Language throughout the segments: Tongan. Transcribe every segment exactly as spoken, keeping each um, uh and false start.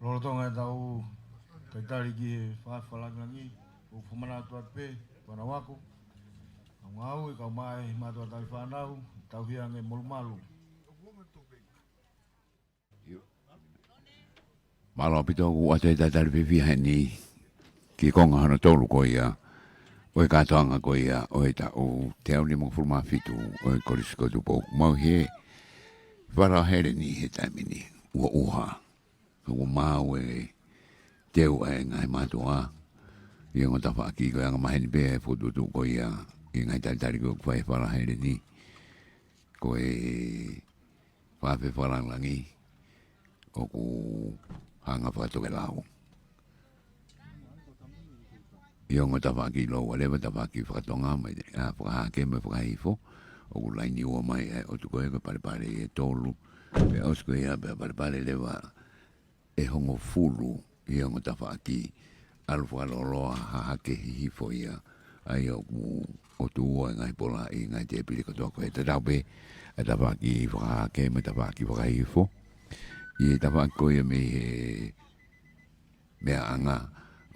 Lolotonga ʻetau talitali ki he fakafe fakalāngilangi, ʻoku fakamanatu atu pē, fānau ako, ʻa e ngāue, kau mai mātuʻa tauhi fānau, tauhi ange molumalu. Mālō ʻaupito, ʻoku ʻoatu e talitali fiefia heni ki he konga hono tolu ko ia ʻo e kātoanga ko ia ʻo e taʻu teau nimangofulu mā fitu ʻo e Kolisi ko Tupou. Mau he fala Heleni he taimi ni, ʻuha ʻuha. ʻOku mau e teu ʻa e ngaahi mātuʻa ʻi he ongo tafaʻaki, ko e anga maheni pē e fokotuʻutuʻu ko ia ʻi he ngaahi talitali ko ē ʻoku fai he fala Heleni. Ko e fakafe fakalāngilangi ʻoku hanga fakatokelau ʻi he ongo tafaʻaki, ʻi he ua leva tafaʻaki fakatonga mai, ʻa, fakahahake mo e fakahihifo. ʻOku laini ua mai ʻa e ʻotu ko ē, ko e palepale ʻe tolu. Pea ʻosi ko ia pea palepale leva ʻe hongofulu ʻi he ongo tafaʻaki, ʻalu fakalōloa hahake hihifo ia. ʻA ia ʻoku ʻotu ua e ngaahi pola ʻi he ngaahi tēpile kotoa ko ē. Tatau pē ʻa e tafaʻaki fakahahake mo e tafaʻaki fakahihifo. ʻI he tafaʻaki ko ia mei he meʻaʻanga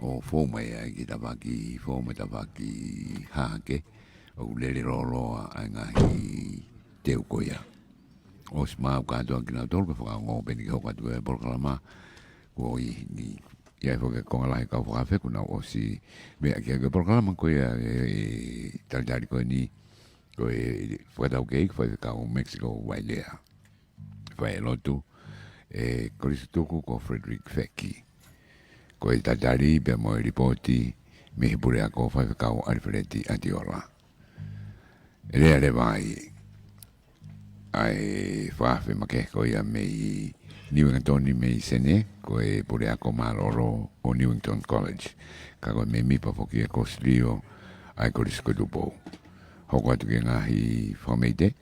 ʻo fou mai ai ki he tafaʻaki hihifo mo e tafaʻaki hahake, ʻoku lele lōloa ʻa e ngaahi teu ko ia. ʻOsi maʻu kātoa kinautolu, pea fakaongo pē eni ke hoko atu e polokalama. Ko eni, ʻi ai foki e konga lahi e kau fakaafe kuo nau ʻosi meʻa ki he polokalama ko ia, e talitali ko eni, ko e fakataukei ko e Faifekau Mexico Vailea. Fai e lotu e kolisi tuku ko Frederick Feki. Ko e talitali pea mo e lipooti mei he puleako, Faifekau ʻAlifeleti ʻAtiola. ʻE lea leva ai ʻa e fakaafe makehe ko ia mei Niuingatoni, mei Senē, ko e puleako mālōlō ʻo Newington College, ka ko e mēmipa foki e kosilio ʻa e Kolisi ko Tupou. Hoko atu ki he ngaahi fakameʻite,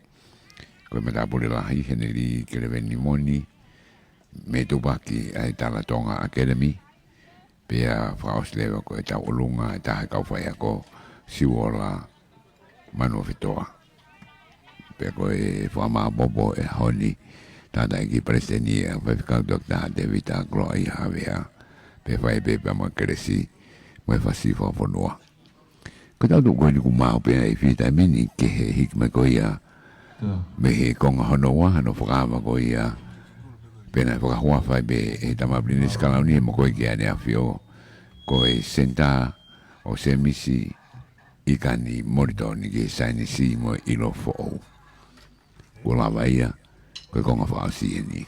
ko e matāpule lahi, Heneli Keleveni Moni, mei Tupaki, ʻa e Tala Tonga Academy, pea fakaʻosi leva ko e tauʻolunga e taha e kau faiako, Siuola Manuofetoa. Pea ko e fakamāʻopoʻopo he ʻaho ni, tangataʻeiki palesiteni ʻa e Faifekau Toketā Tēvita Kloaʻia Havea, pea fai pē pea mo e kelesi mo e fasi fakafonua. Ko e tau tuʻu ko eni kuo maʻu pē ʻa e ifi he taimi ni ki he hiki mai ko ia mei he konga hono ua, hono fakaava ko ia, pea naʻe fakahuafa ai pē ʻe he Tama Pilinisi Kalauni ʻa e mokoʻi ki ʻAneafi, ko e Senitā ʻo Sēmisi ʻIkani Molitoni ki he saienisi mo e ʻilo foʻou. Kuo lava ia, ko e konga fakaʻosi eni.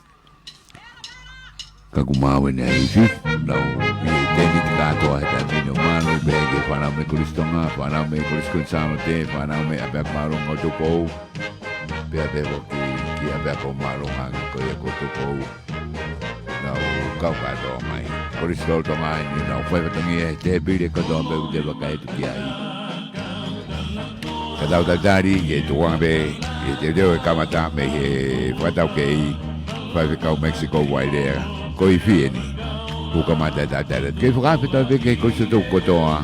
Ka kuo maʻu eni ʻa e ifi, nau ʻi he tēniti kātoa he taimi ni. Mālō pē ki he fānau mei Kolisi Tonga, fānau mei Kolisi Kuini Sālote, fānau mei ʻapiako māʻolunga ʻo Tupou, pea pehē foki ki he ʻapiako māʻolunga ko ia ko Tupou. Nau kau kātoa mai. Kolisi Tolu Tonga ni, nau fai fatongia he tēpile kotoa pē ʻoku te vakai atu ki ai. Ka tau talitali ke tukuange pē, ke teuteu e kamata mei he fakataukei, Faifekau Mexico Vailea, ko e ifi eni. Kuo kamata e talitali. Ke fakafetaʻi pē ki he kolisi tuku kotoa,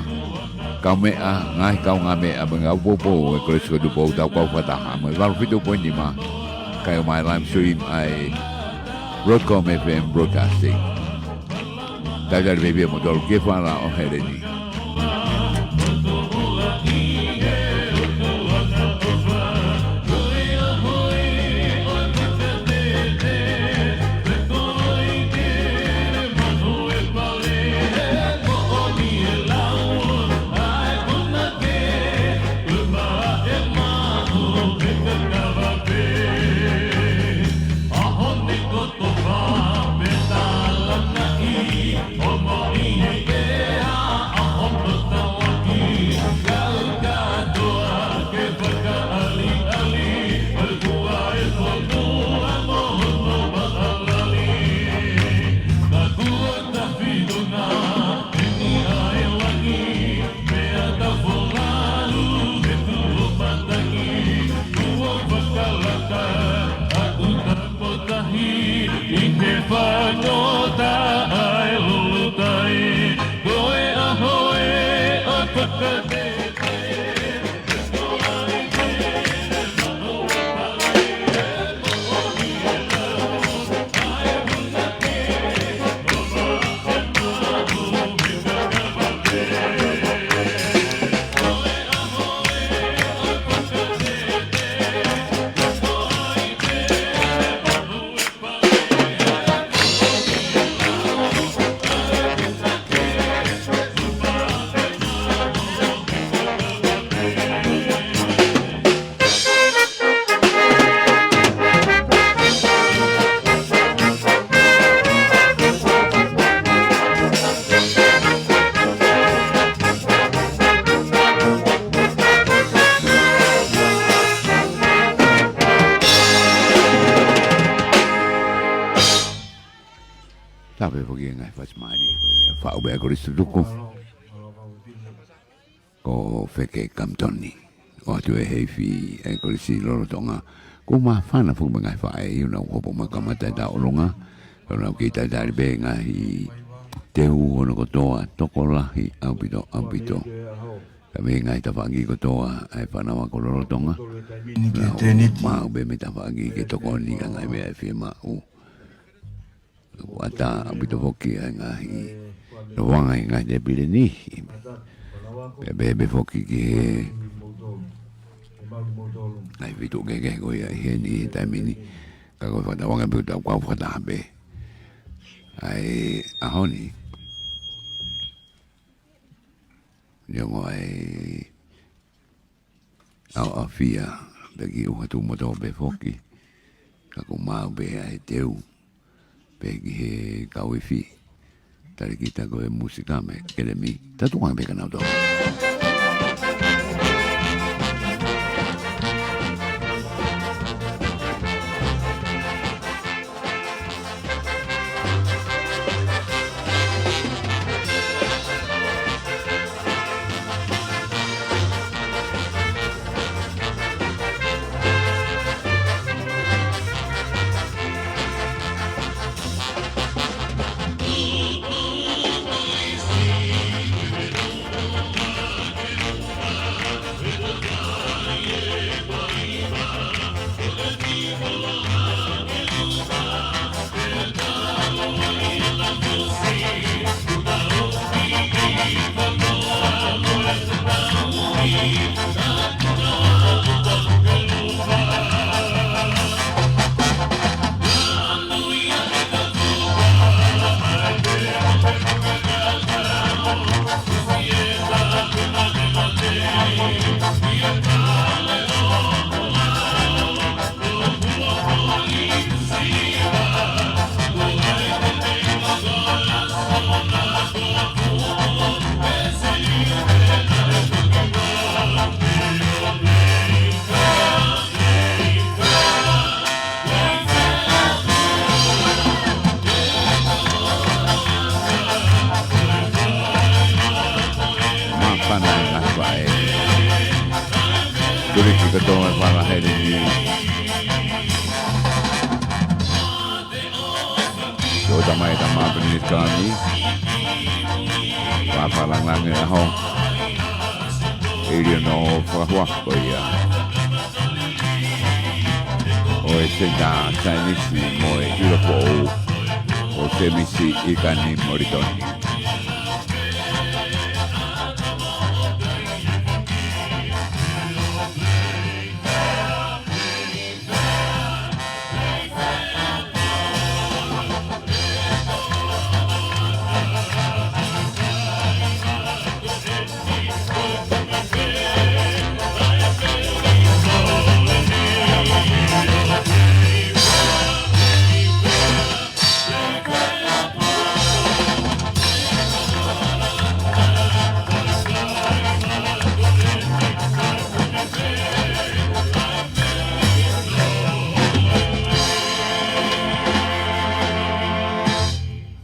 kaumeʻa, ngaahi kaungāmeʻa mo e ngaahi poupou e Kolisi ko Tupou, tau kau fakataha mo e valu fitu poini nima, kae ʻumaʻā e live stream ʻa e Broadcom F M Broadcasting. Talitali pē pea mo tolu ki he fala ʻo Heleni. Tapu foki e ngaahi fasimali ko ia faʻu pē ʻa e Kolisi Tutuku. Ko Feke Kamtoni. ʻOatu e heifi ʻa e Kolisi lolotonga. Ko e māfana foki mo e ngaahi faʻē ʻi heʻenau hopo mai kamata e tauʻolunga. Ko ʻenau kei talitali pē ngaahi teu hono kotoa tokolahi ʻaupito, ʻaupito. Ka mei he ngaahi tafaʻaki kotoa ʻa e fānau ako lolotonga. Nau maʻu pē mei he tafaʻaki ke tokoni ki he ngaahi meʻa ʻe fiemaʻu. Ko ʻata ʻaupito foki ʻa e ngaahi nofoʻanga ʻi he ngaahi tēpile ni. Pea pehē pē foki ki he ngaahi feituʻu kehekehe ko ia ʻi heni he taimi ni. Ka ko e fakatauange pē ʻoku tau kau fakataha pē ʻa e ʻaho ni. Neongo ʻa e ʻaoʻaofia, pea ki ʻuha tuʻumotu pē foki. Ka ʻoku maʻu pē ʻa e teu. Pea ki he kau ifi. Talēkita ko e mūsika mei he Kelemi. Tau tukuange pē kia nautolu. Māfana e ngaahi faʻē. Tuliki kotoa e fānau Heleni. Ko e tamai, tamai Pilinisi Kalani. Fakalangilangi e ʻaho. ʻIo, ʻi hono fakahoko ia ʻo e Senitā Saienisi mo e ʻIlo Foʻou, ko Sēmisi ʻIkani Molitoni.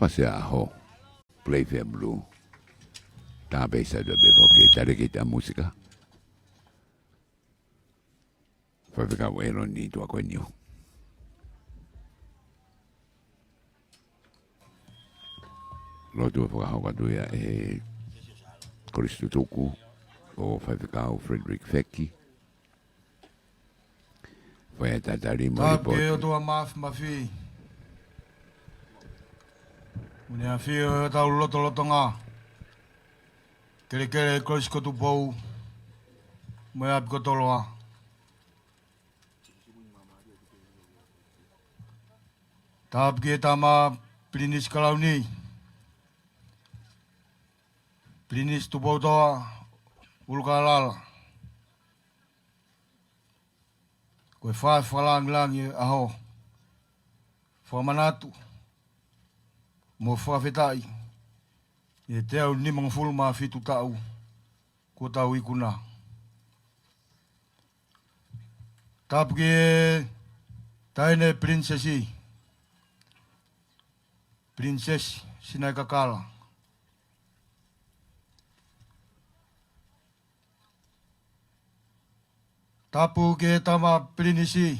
Fasi ʻaho. Playfair Blue. Tāpē sai pē foki e talēkita mūsika. Faifekau ʻEloni Tuʻakoeniu. Lotu ʻe fakahoko atu ia ʻe he Kolisi Tutuku, ʻo Faifekau Frederick Feki. Fai e talitali mo e lipooti. Tapu ki he ʻOtua Mafimafi. Mo e ʻAfio ʻi hotau lotolotonga. Kelekele Kolisi ko Tupou. Mo e ʻapi ko Toloa. Tapu ki he tama Pilinisi Kalauni. Pilinisi Tupoutoʻa ʻUlukalala. Ko e fai fakalangilangi e ʻaho. Fakamanatu mo fakafetaʻi ʻi he teau nimangofulu mā fitu taʻu kuo tau ikuna. Tapu ki he Taʻahine Pilinisesi. Pilinisesi Sinaitakala. Tapu ki he Tama Pilinisi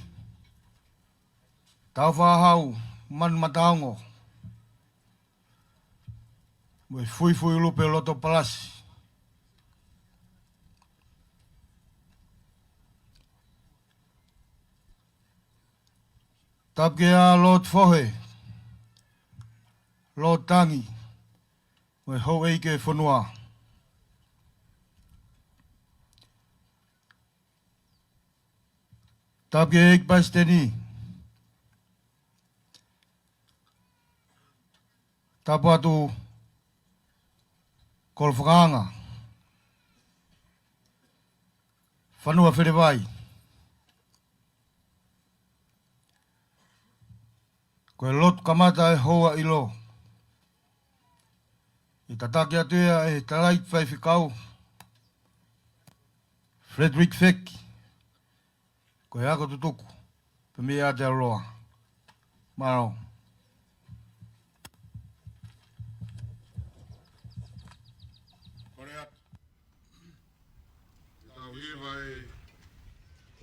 Tāufaʻāhau Manumataongo, mo e Fuifuiʻulupe Loto Palasi. Tapu ki he Lord Fohe, Lord Tangi, mo e houʻeiki ʻo e fonua. Tapu ki he ʻEiki Palesiteni. Tapu atu Koloa Fakaanga, Fanua Felevai. Ko e lotu kamata ʻe houa ʻilo, ʻe tataki atu ia ʻe he Tala Faifekau Frederick Feki, ko e ako tutuku pē mei Aotearoa. Mālō. Tau hiva e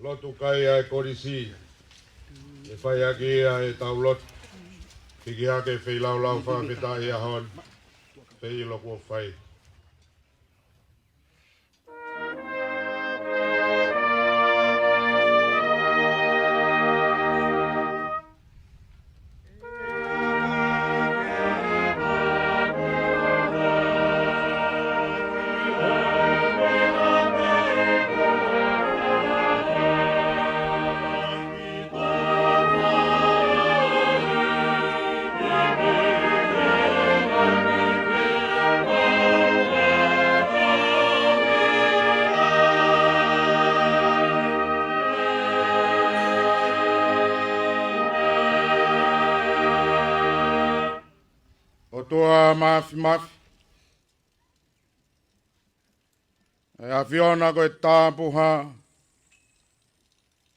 lotu kai ʻa e kolisi. ʻE fai ʻaki ia ʻetau lotu. Hiki hake feilaulau fakafetaʻi ʻaho ni. Fai e lotu ʻo fai. ʻOtua Mafimafi, ʻa e ʻAfiona ko e Tapuha,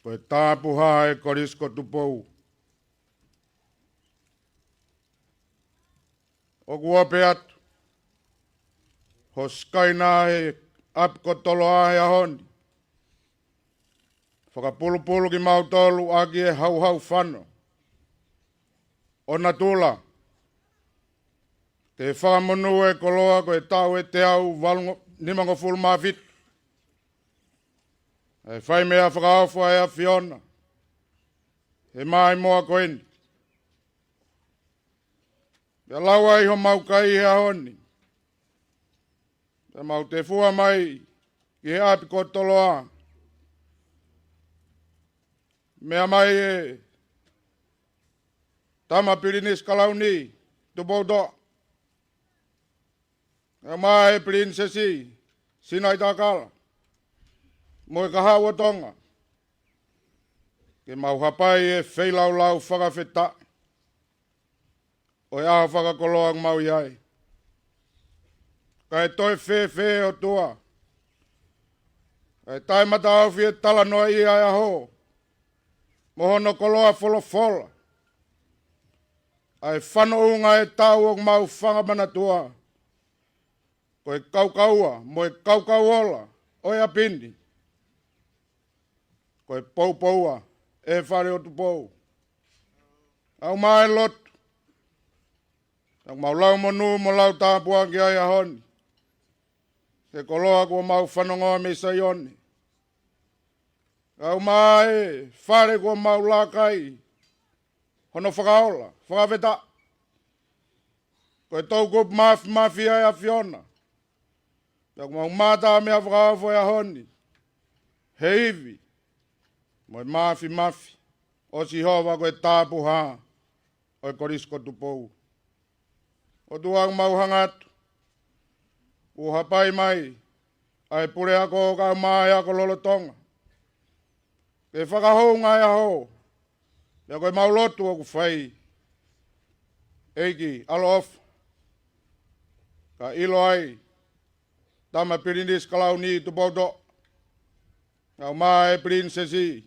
ko e Tapuha ʻo e Kolisi ko Tupou. ʻOku ope atu ho Sikaina he ʻapi ko Toloa he ʻaho ni. Fakapulupulu kimautolu ʻaki e hauhau fano ʻo natula, ke fakamonū e koloa ko e taʻu ʻe teau valungo-, nimangofulu mā fitu. ʻE fai meʻa fakaofo ʻa e ʻAfiona he maimoa ko eni. Pea lau ai homau kai he ʻaho ni. Pea mau tefua mai ki he ʻapi ko Toloa. Meʻa mai e Tama Pilinisi Kalauni Tupoutoʻa, kae ʻumaʻā e Pilinisesi Sinaitakala mo e Kahaʻu ʻo Tonga, ke mau hapai e feilaulau fakafetaʻi ʻo e ʻaho fakakoloa ʻoku mau ʻi ai. Kae toe fēfē ʻOtua, kae taʻemataʻofi e talanoaʻia ʻa e ʻaho mo hono koloa folofola, ʻa e fanoʻunga e taʻu ʻoku mau fanga manatua, ko e kaukaua mo e kaukau ola ʻo e ʻapi ni, ko e poupoua ʻe he Fale ʻo Tupou. ʻA ʻoku mau lotu, ʻoku mau lau monū mo lau tāpuaki ai ʻaho ni he koloa kuo mau fanongoa mei Saione. ʻA ʻoku mau fale kuo mau laka ai hono fakaola, fakafetaʻi. Ko e toʻukupu mafimafi ʻa e ʻAfiona. Pea ʻoku mau mātā meʻa fakaofo he ʻaho ni he ivi mo e mafimafi ʻo Sihova ko e Tapuha ʻo e Kolisi ko Tupou. ʻOtua ʻoku mau hanga atu, ʻoku hapai mai ʻa e puleako kae ʻumaʻā e ako lolotonga ke fakahounga e ʻaho. Pea ko e mau lotu ʻoku fai, ʻEiki ʻaloʻofa, ka ʻilo ai Tama Pilinisi Kalauni Tupoutoʻa, kae ʻumaʻā e Pilinisesi,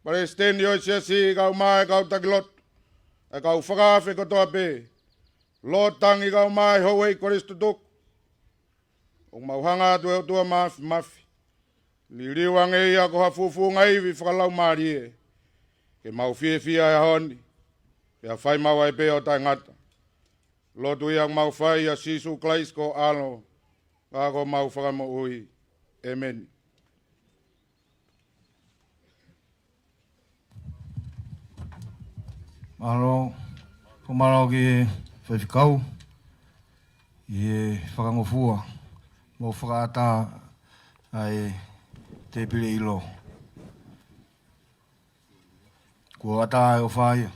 Palesiteni ʻo e Siasi, kae ʻumaʻā e kau taki lotu, ʻa e kau fakaafe kotoa pē, loto tangi kae ʻumaʻā e houʻeiki kolisi tutuku. ʻOku mau hanga atu ʻe ʻOtua Māfimafi, liliu ange ia ko ha fufunga ivi fakalaumālie, ke mau fiefia he ʻaho ni, pea fai maʻu ai pē ʻo taʻengata. Lotu ia ʻoku mau fai ʻia Sīsū Kalaisi ko ho ʻAlo, ka ko homau Fakamoʻui. ʻĒmeni. Mālō, ko mālō ki he faifekau, ʻi he fakangofua, mo fakaʻatā ʻa e tēpile ʻilo. Kuo ʻatā ʻa e ʻofa ia.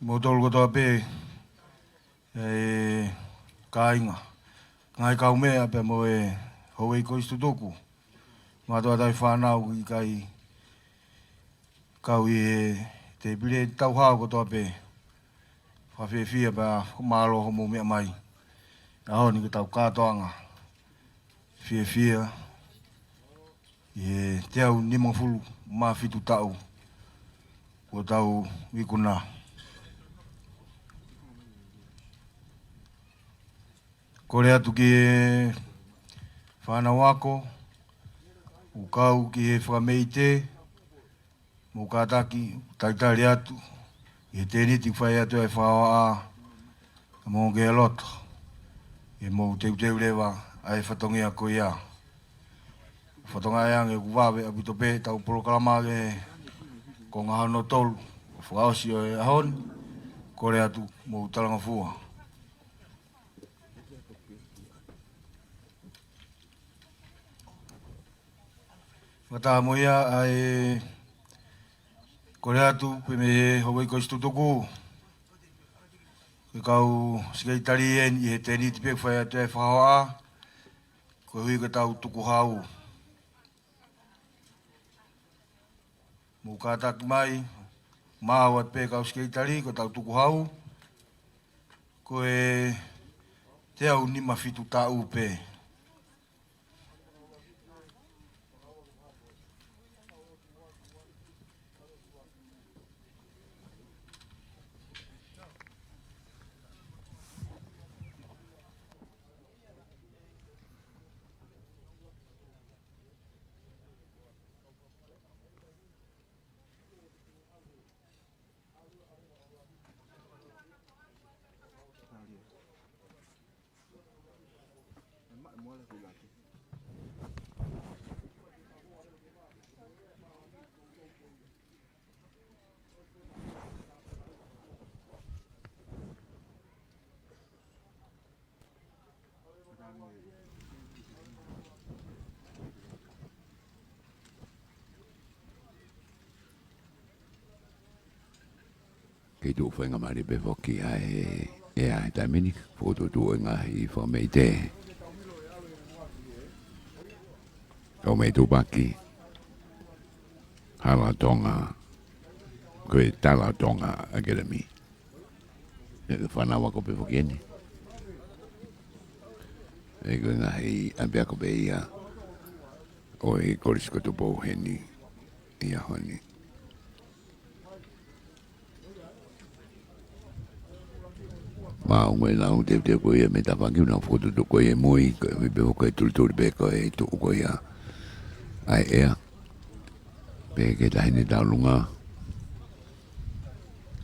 Kimoutolu kotoa pē, ʻe kāinga, ngaahi kaumeʻa pea mo e houʻeiki kolisi tutuku, mātuʻa tauhi fānau ʻoku ʻikai kau ʻi he tēpile, tauhau kotoa pē. Fakafiefia pea mālō hoʻomou meʻa mai. ʻAho ni ko ʻetau kātoanga fiefia ʻi he teau nimangofulu mā fitu taʻu kuo tau ikuna. Kole atu ki he fānau ako, ʻoku kau ki he fakameʻite, mou kātaki, talitali atu ʻi he tēniti ʻoku fai atu ʻa e fakahohaʻa, ka mou ongo ki he loto, ʻe mou teuteu leva ʻa e fatongia ko ia. Fatongia ange ʻoku vave ʻaupito pē ʻetau polokalama ki he konga hono tolu ʻo fakaʻosi ʻo e ʻaho ni. Kole atu mou talangofua. Fakataha mo ia ʻa e kole atu pē mei he houʻeiki kolisi tutuku, ko e kau sekelitali eni ʻi he tēniti pē ʻoku fai atu ʻa e fakahohaʻa, koeʻuhi ko ʻetau tukuhau. Mou kātaki mai, maʻu atu pē kau sekelitali, ko ʻetau tukuhau, ko e teau nima fitu taʻu pē. Kei tuʻu faingamālie pē foki ʻa e ʻea he taimi ni, fokotuʻutuʻu e ngaahi fakameʻite. Kau mei Tupaki, Hala Tonga, ko e Tala Tonga ʻAkelemi. ʻE fānau ako pē foki eni. ʻE ko e ngaahi ʻapiako pē ia ʻo e Kolisi ko Tupou heni ʻi he ʻaho ni. Maʻu e lau teuteu ko ia mei tafaʻaki ʻoku nau fokotuʻutuʻu ko ia ʻi mui, koeʻuhi pē ko e tulituli pē ko e tuʻu ko ia ʻa e ʻea. Pehē ki he Taʻahine Tauʻolunga.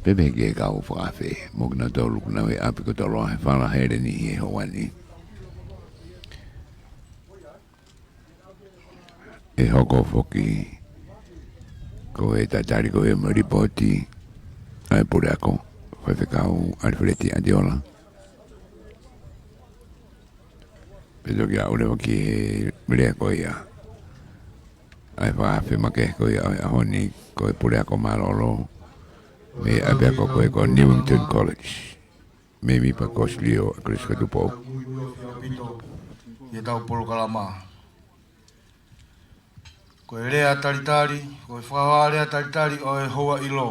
Pea pehē ki he kau fakaafe, mo kinautolu ʻoku nau ʻi ʻapi kotoa he fala Heleni ʻi he houa ni. ʻE hoko foki ko e tatali ko ia mo e lipooti ʻa e puleako, Faifekau ʻAlifeleti ʻAtiola. Pea toki aʻu leva ki he lea ko ia ʻa e fakaafe makehe ko ia ʻo e ʻaho ni, ko e puleako mālōlō mei he ʻapiako ko ia ko Newington College. Mei Mipa Kosilio ʻa Kolisi ko Tupou. ʻI heʻetau polokalama. Ko e lea talitali, ko e fakahoa lea talitali ʻo e houa ʻilo.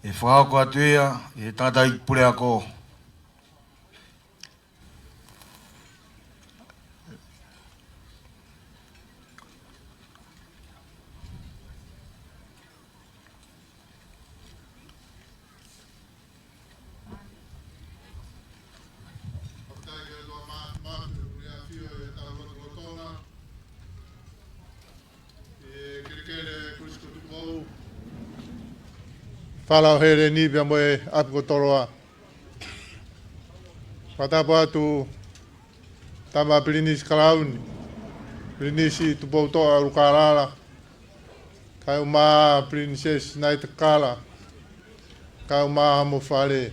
ʻE fakahoko atu ia ʻe he tangataʻeiki puleako. Fakafetaʻi ki he ʻOtua Māfimafi, ʻoku ne ʻafio ʻi hotau lotolotonga. ʻE kelekele Kolisi ko Tupou, Fālau Hēleni pea mo e ʻapi ko Toloa. Fakatapu atu Tama Pilinisi Kalauni, Pilinisi Tupoutoʻa ʻUlukālala, kae ʻumaʻā Pilinisesi Naitakala, kae ʻumaʻā homo fale.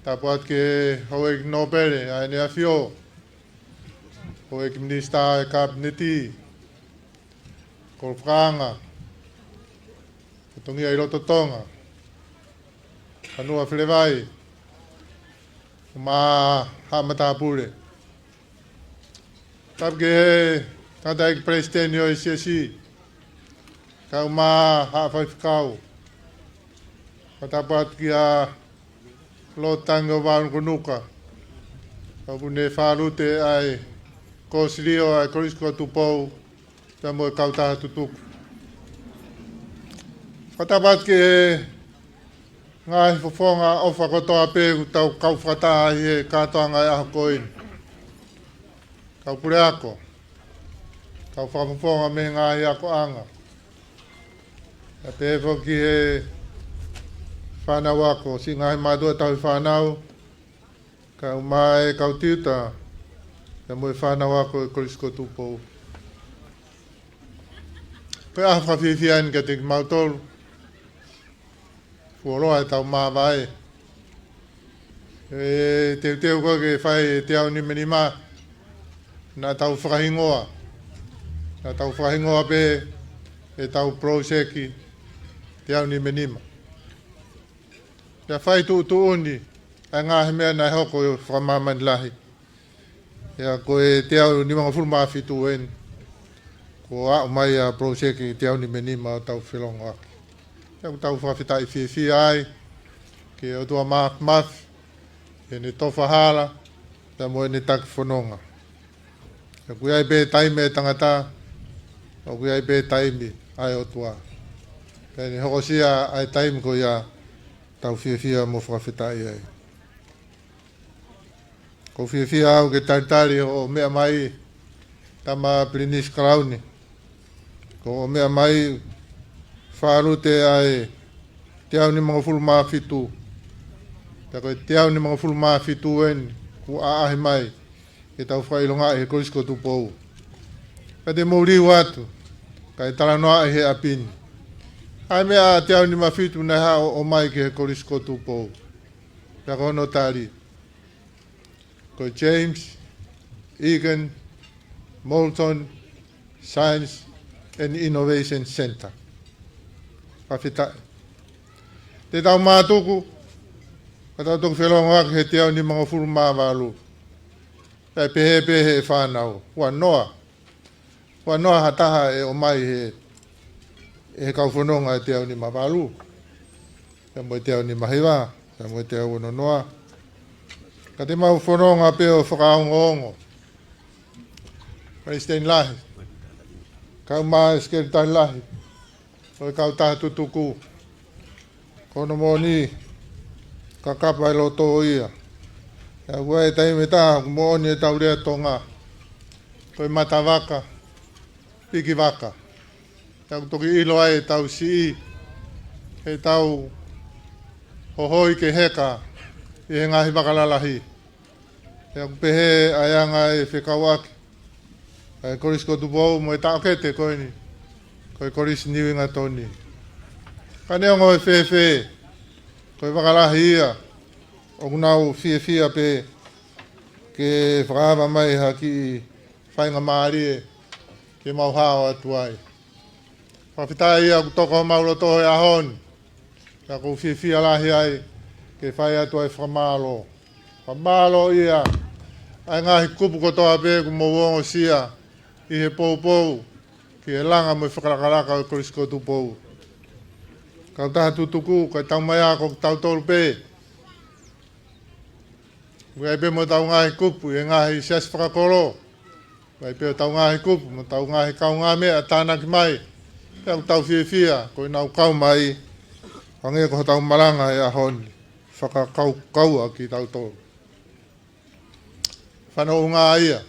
Tapu atu ki he Houʻeiki Nōpele ʻa ʻEne ʻAfio, Houʻeiki Minisitā ʻo e Kapineti, Kolo Fakaanga, Fatongia ʻi loto Tonga, Fanua Felevai, mo e Haʻa Matāpule. Tapu ki he tangataʻeiki Palesiteni ʻo e Siasi, kae ʻumaʻā Haʻa Faifekau. Fakatapu atu kia Lord Tangiovaalu Nukunuka, ʻoku ne fālute ʻa e Kosilio ʻa e Kolisi ko Tupou, pea mo e kautaha tutuku. Fakatapu atu ki he ngaahi fofonga ʻofa kotoa pē ʻoku tau kau fakataha ʻi he kātoanga ʻo e ʻaho ko eni. Kau puleako, kau fakafofonga mei he ngaahi akoʻanga. Pea pehē foki ki he fānau ako, siʻi ngaahi mātuʻa tauhi fānau, kae ʻumaʻā e kau tiuta, pea mo e fānau ako ʻo e Kolisi ko Tupou. Ko e ʻaho fakafiefia eni kiate kimautolu. Fuoloa ʻetau māvae. ʻE teuteu ko ē ke fai e teau nima nima, naʻa tau fakahingoa. Naʻa tau fakahingoa pē ʻetau poloseki teau nima nima. Pea fai tuʻutuʻuni ʻa e ngaahi meʻa naʻe hoko ʻi he fakamāmani lahi. ʻIa, ko e teau nimangofulu mā fitu eni kuo aʻu mai ʻa e poloseki teau nima nima ʻo tau felongoaki. ʻIa, ʻoku tau fakafetaʻi fiefia ai ki he ʻOtua Māfimafi, ʻene tofa hala, pea mo ʻene taki fononga. ʻOku ʻi ai pē taimi ʻa e tangata, ʻoku ʻi ai pē taimi ʻa e ʻOtua. Pea ne hokosia ʻa e taimi ko ia tau fiefia mo fakafetaʻi ai. ʻOku ou fiefia au ke talitali hoʻo meʻa mai, Tama Pilinisi Kalauni. Ko hoʻo meʻa mai, fālute ʻa e teau nimangofulu mā fitu. Pea ko e teau nimangofulu mā fitu eni kuo ʻaʻahi mai ke tau fakaʻilongaʻi he Kolisi ko Tupou. Ka te mou liliu atu, kae talanoaʻi he ʻapi ni ʻa e meʻa ʻa e teau nima fitu naʻe haʻu ʻo ʻomai ki he Kolisi ko Tupou. Pea ko hono tali, ko e James Egan Moulton Science and Innovation Center. Fakafetaʻi. Te tau mātuku, ka tau toki felongoaki he teau nimangofulu mā valu. Pea pehē pē he fānau, huanoa. Huanoa ha taha ʻe ʻomai he, ʻe he kau fononga ʻa e teau nima valu, pea mo e teau nima hiva, pea mo e teau ono noa. Ka te mau fononga pē ʻo fakaongoongo. Palesiteni Lahi, kae ʻumaʻā e Sekelitali Lahi ʻo e kautaha tutuku. Ko hono moʻoni, kakapa e loto ia. ʻIa, ʻoku ʻi ai e taimi ʻe taha ʻoku moʻoni ʻetau lea Tonga, ko e mata vaka, piki vaka. ʻIa, ʻoku toki ʻilo ai ʻetau siʻi, heʻetau hohoi ke heka ʻi he ngaahi vaka lalahi. ʻIa, ʻoku pehē ʻa e anga e fekauʻaki ʻa e Kolisi ko Tupou mo e taʻokete ko eni, ko e Kolisi Niuingatoni. Ka neongo e fēfē, ko e vaka lahi ia, ʻoku nau fiefia pē ke fakaava mai ha kiʻi faingamālie ke mau hao atu ai. Fakafetaʻi ia ʻoku toko homau loto he ʻaho ni. Ka ʻoku ou fiefia lahi ai ke fai atu ai e fakamālō. Fakamālō ia ʻa e ngaahi kupu kotoa pē kuo mou ongosia ʻi he poupou ki he langa mo e fakalakalaka ʻo e Kolisi ko Tupou. Kautaha tutuku, ko e tau mai ā ko kitautolu pē. ʻOku ʻi ai pē mo ʻetau ngaahi kupu ʻi he ngaahi siasi fakakolo. ʻOku ʻi ai pē ʻetau ngaahi kupu mo ʻetau ngaahi kaungāmeʻa tānaki mai. Pea ʻoku tau fiefia ko ʻenau kau mai, hangē ko hotau malanga he ʻaho ni, fakakaukaua kitautolu. Fanongo ā ia.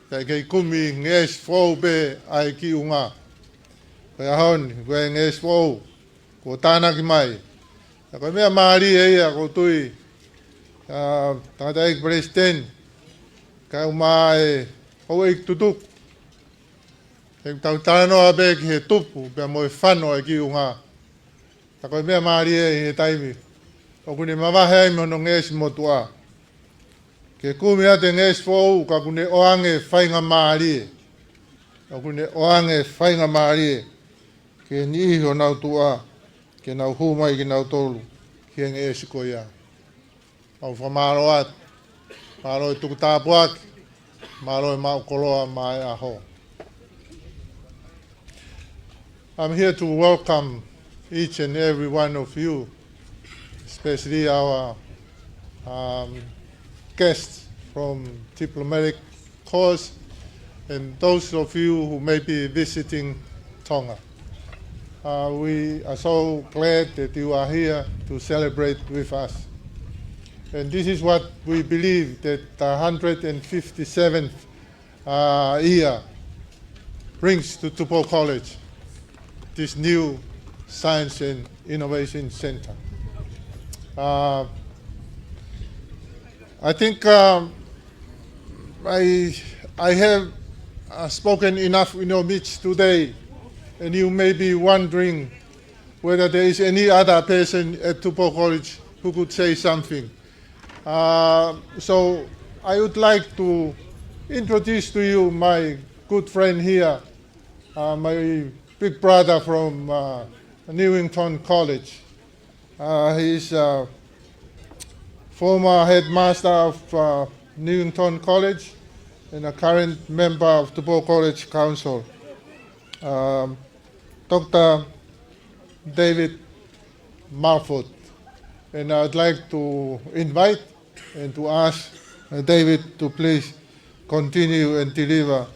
Pea kei kumi ngeʻesi foʻou pē ʻa e kiʻi ʻunga. Ko e ʻaho ni, ko e ngeʻesi foʻou kuo tānaki mai. Pea ko e meʻa mālie ia ʻoku ou tui, ʻa, tangataʻeiki Palesiteni, kae ʻumaʻā e houʻeiki tutuku. He ʻoku tau talanoa pē ki he tupu pea mo e fano ʻa e kiʻi ʻunga. Ka ko e meʻa mālie ʻi he taimi ʻoku ne mavahe ai mei hono ngeʻesi motuʻa ke kumi atu e ngeʻesi foʻou, ka ʻoku ne ʻoange faingamālie. ʻOku ne ʻoange faingamālie ki he niʻihi ʻo honau tuʻa ke nau hū mai kinautolu ki he ngeʻesi ko ia. Mau fakamālō atu. Mālō e tuku tāpuaki. Mālō e maʻu koloa maʻa e ʻaho. I'm here to welcome each and every one of you, especially our, um, guests from diplomatic corps and those of you who may be visiting Tonga. Uh, we are so glad that you are here to celebrate with us. And this is what we believe that the hundred and fifty-seventh, uh, year brings to Tupou College, this new Science and Innovation Center. Uh, I think, um, I, I have, uh, spoken enough in your midst today, and you may be wondering whether there is any other person at Tupou College who could say something. Uh, so I would like to introduce to you my good friend here, uh, my big brother from, uh, Newington College. Uh, he is a former headmaster of, uh, Newington College and a current member of Tupou College Council, um, Doctor David Mulford. And I'd like to invite and to ask, uh, David to please continue and deliver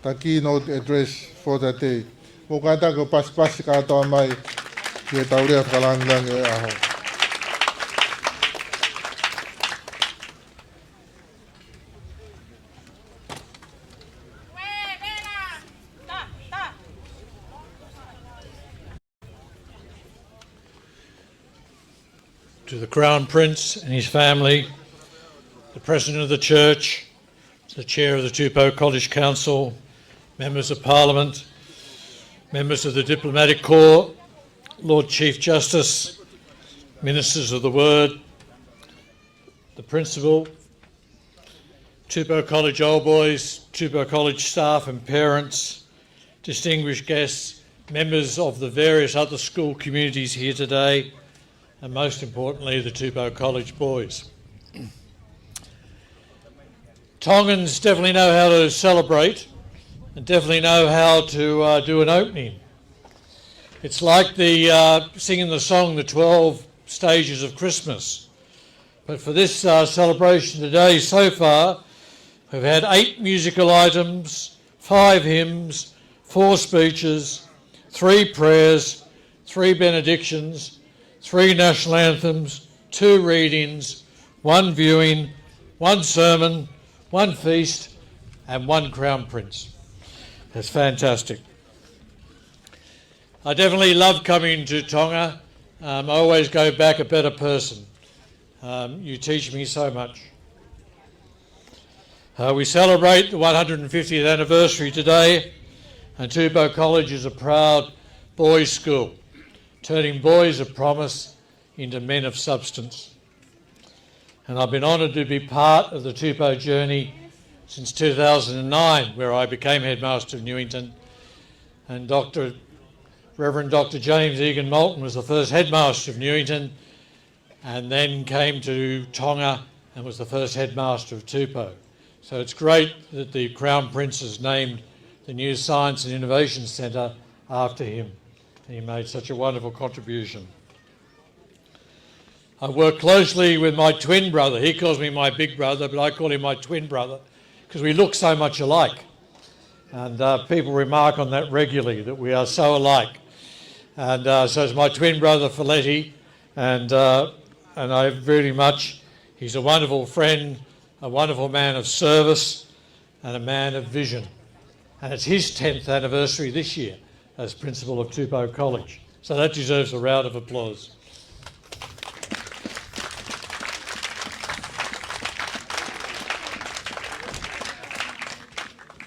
the keynote address for the day. Mou kātaki ʻo pasipasi kātoa mai ki heʻetau lea fakalāngilangi ʻo e ʻaho. To the Crown Prince and his family, the President of the Church, the Chair of the Tupou College Council, Members of Parliament, members of the Diplomatic Corps, Lord Chief Justice, Ministers of the Word, the Principal, Tupou College Old Boys, Tupou College staff and parents, distinguished guests, members of the various other school communities here today, and most importantly, the Tupou College boys. Tongans definitely know how to celebrate and definitely know how to, uh, do an opening. It's like the, uh, singing the song, the twelve stages of Christmas. But for this, uh, celebration today, so far, we've had eight musical items, five hymns, four speeches, three prayers, three benedictions, three national anthems, two readings, one viewing, one sermon, one feast, and one crown prince. That's fantastic. I definitely love coming to Tonga. Um, I always go back a better person. Um, you teach me so much. Uh, we celebrate the one hundred fiftieth anniversary today, and Tupou College is a proud boys' school, turning boys of promise into men of substance. And I've been honoured to be part of the Tupou journey since two thousand and nine, where I became headmaster of Newington, and Doctor Reverend Doctor James Egan Moulton was the first headmaster of Newington and then came to Tonga and was the first headmaster of Tupou. So it's great that the Crown Prince has named the new Science and Innovation Centre after him. He made such a wonderful contribution. I work closely with my twin brother. He calls me my big brother, but I call him my twin brother because we look so much alike. And uh, people remark on that regularly, that we are so alike. And uh, so is my twin brother, Feleti, and, uh, and I very much, he's a wonderful friend, a wonderful man of service, and a man of vision. And it's his tenth anniversary this year as principal of Tupou College. So that deserves a round of applause.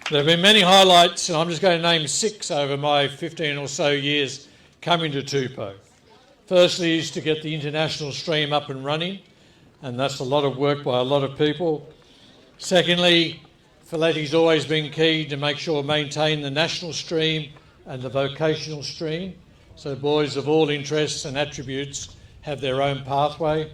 There have been many highlights, and I'm just going to name six over my fifteen or so years coming to Tupou. Firstly is to get the international stream up and running, and that's a lot of work by a lot of people. Secondly, Feleti's always been keen to make sure maintain the national stream and the vocational stream, so boys of all interests and attributes have their own pathway.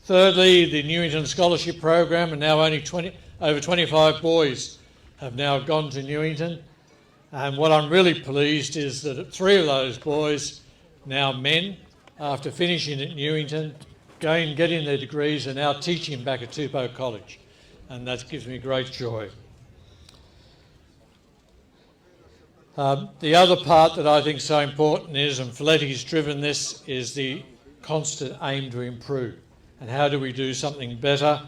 Thirdly, the Newington Scholarship Program, and now only twenty, over twenty-five boys have now gone to Newington. And what I'm really pleased is that three of those boys, now men, after finishing at Newington, going, getting their degrees, are now teaching back at Tupou College. And that gives me great joy. Um, the other part that I think is so important is, and Feleti's driven this, is the constant aim to improve. And how do we do something better?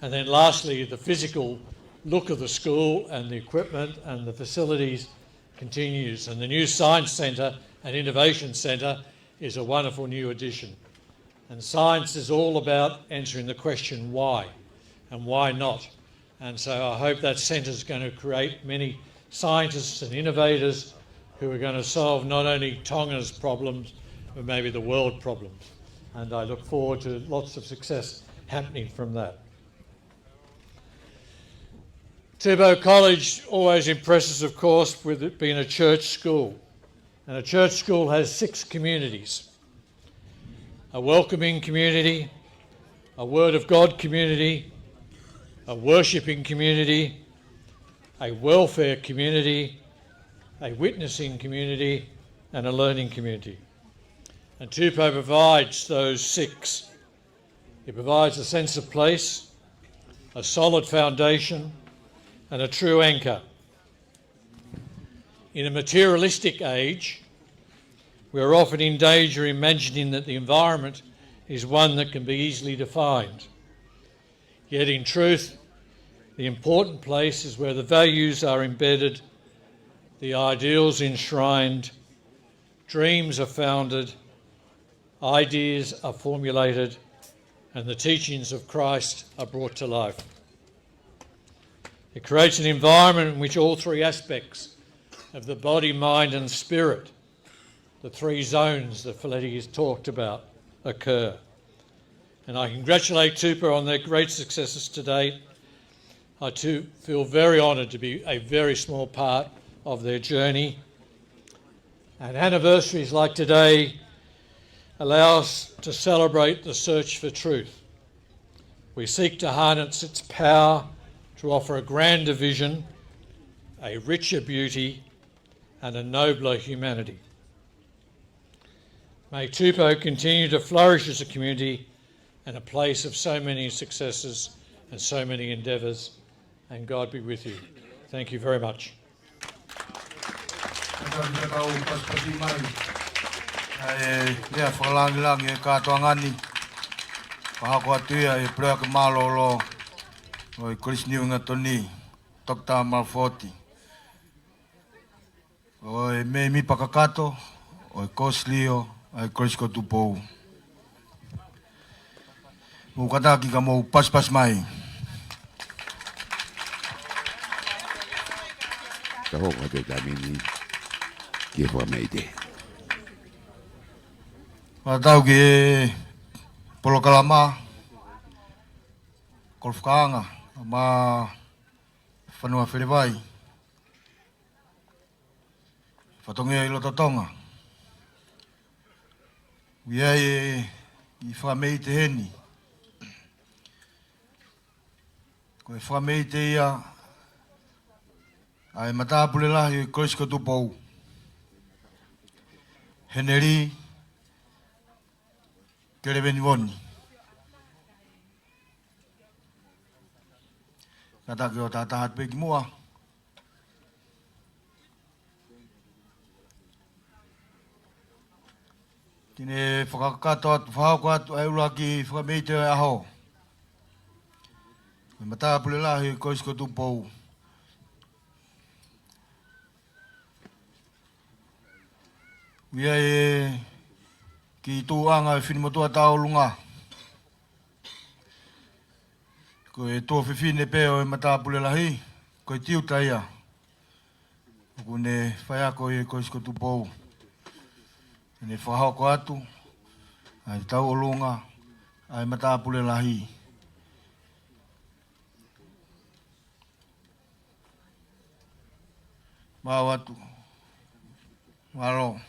And then lastly, the physical look of the school and the equipment and the facilities continues. And the new Science Centre and Innovation Centre is a wonderful new addition. And science is all about answering the question why and why not. And so I hope that centre is going to create many scientists and innovators who are going to solve not only Tonga's problems, but maybe the world problems. And I look forward to lots of success happening from that. Tupou College always impresses, of course, with it being a church school. And a church school has six communities: a welcoming community, a Word of God community, a worshipping community, a welfare community, a witnessing community, and a learning community. And Tupou provides those six. It provides a sense of place, a solid foundation, and a true anchor. In a materialistic age, we are often in danger of imagining that the environment is one that can be easily defined. Yet in truth, the important place is where the values are embedded, the ideals enshrined, dreams are founded, ideas are formulated, and the teachings of Christ are brought to life. It creates an environment in which all three aspects of the body, mind, and spirit, the three zones that Feleti has talked about, occur. And I congratulate Tupou on their great successes to date. I too feel very honoured to be a very small part of their journey. And anniversaries like today allow us to celebrate the search for truth. We seek to harness its power to offer a grander vision, a richer beauty, and a nobler humanity. May Tupou continue to flourish as a community and a place of so many successes and so many endeavours, and God be with you. Thank you very much. Ka tau pasipasi mai. ʻA e lea fakalāngilangi ʻo e kātoanga ni. Fakahoko atu ia ʻe he Puleako Mālōlō ʻo e Kolisi Niu Hingatoni, Toketā Malafoti. ʻO e mēmipa kakato ʻo e Kōsilio ʻa e Kolisi ko Tupou. Mou kātaki ka mou pasipasi mai. Ka hoko atu e taimi ni ki he fakamaitai. Fakatau ki he polokalama, koloa fakaanga, ma Fanua Felevai. Fatongia ʻi loto Tonga. ʻOku ʻi ai e kiʻi fakameite heni. Ko e fakameite ia ʻa e matāpule lahi ʻo e Kolisi ko Tupou, Heneli Kelevenivoni. Kātaki ʻo tātā atu pē ki muʻa. Te ne fakakakato atu, fakahoko atu ʻa e ʻuluaki fakameite ʻo e ʻaho. Ko e matāpule lahi ʻo e Kolisi ko Tupou. ʻOku ʻi ai e kiʻi tuʻuʻanga ʻo e finemotuʻa tauʻolunga. Ko e tuofefine pē ʻo e matāpule lahi, ko e tiuta ia ʻoku ne faiako ʻi he Kolisi ko Tupou. Te ne fakahoko atu ʻa e tauʻolunga ʻa e matāpule lahi. Mau atu. Mālō.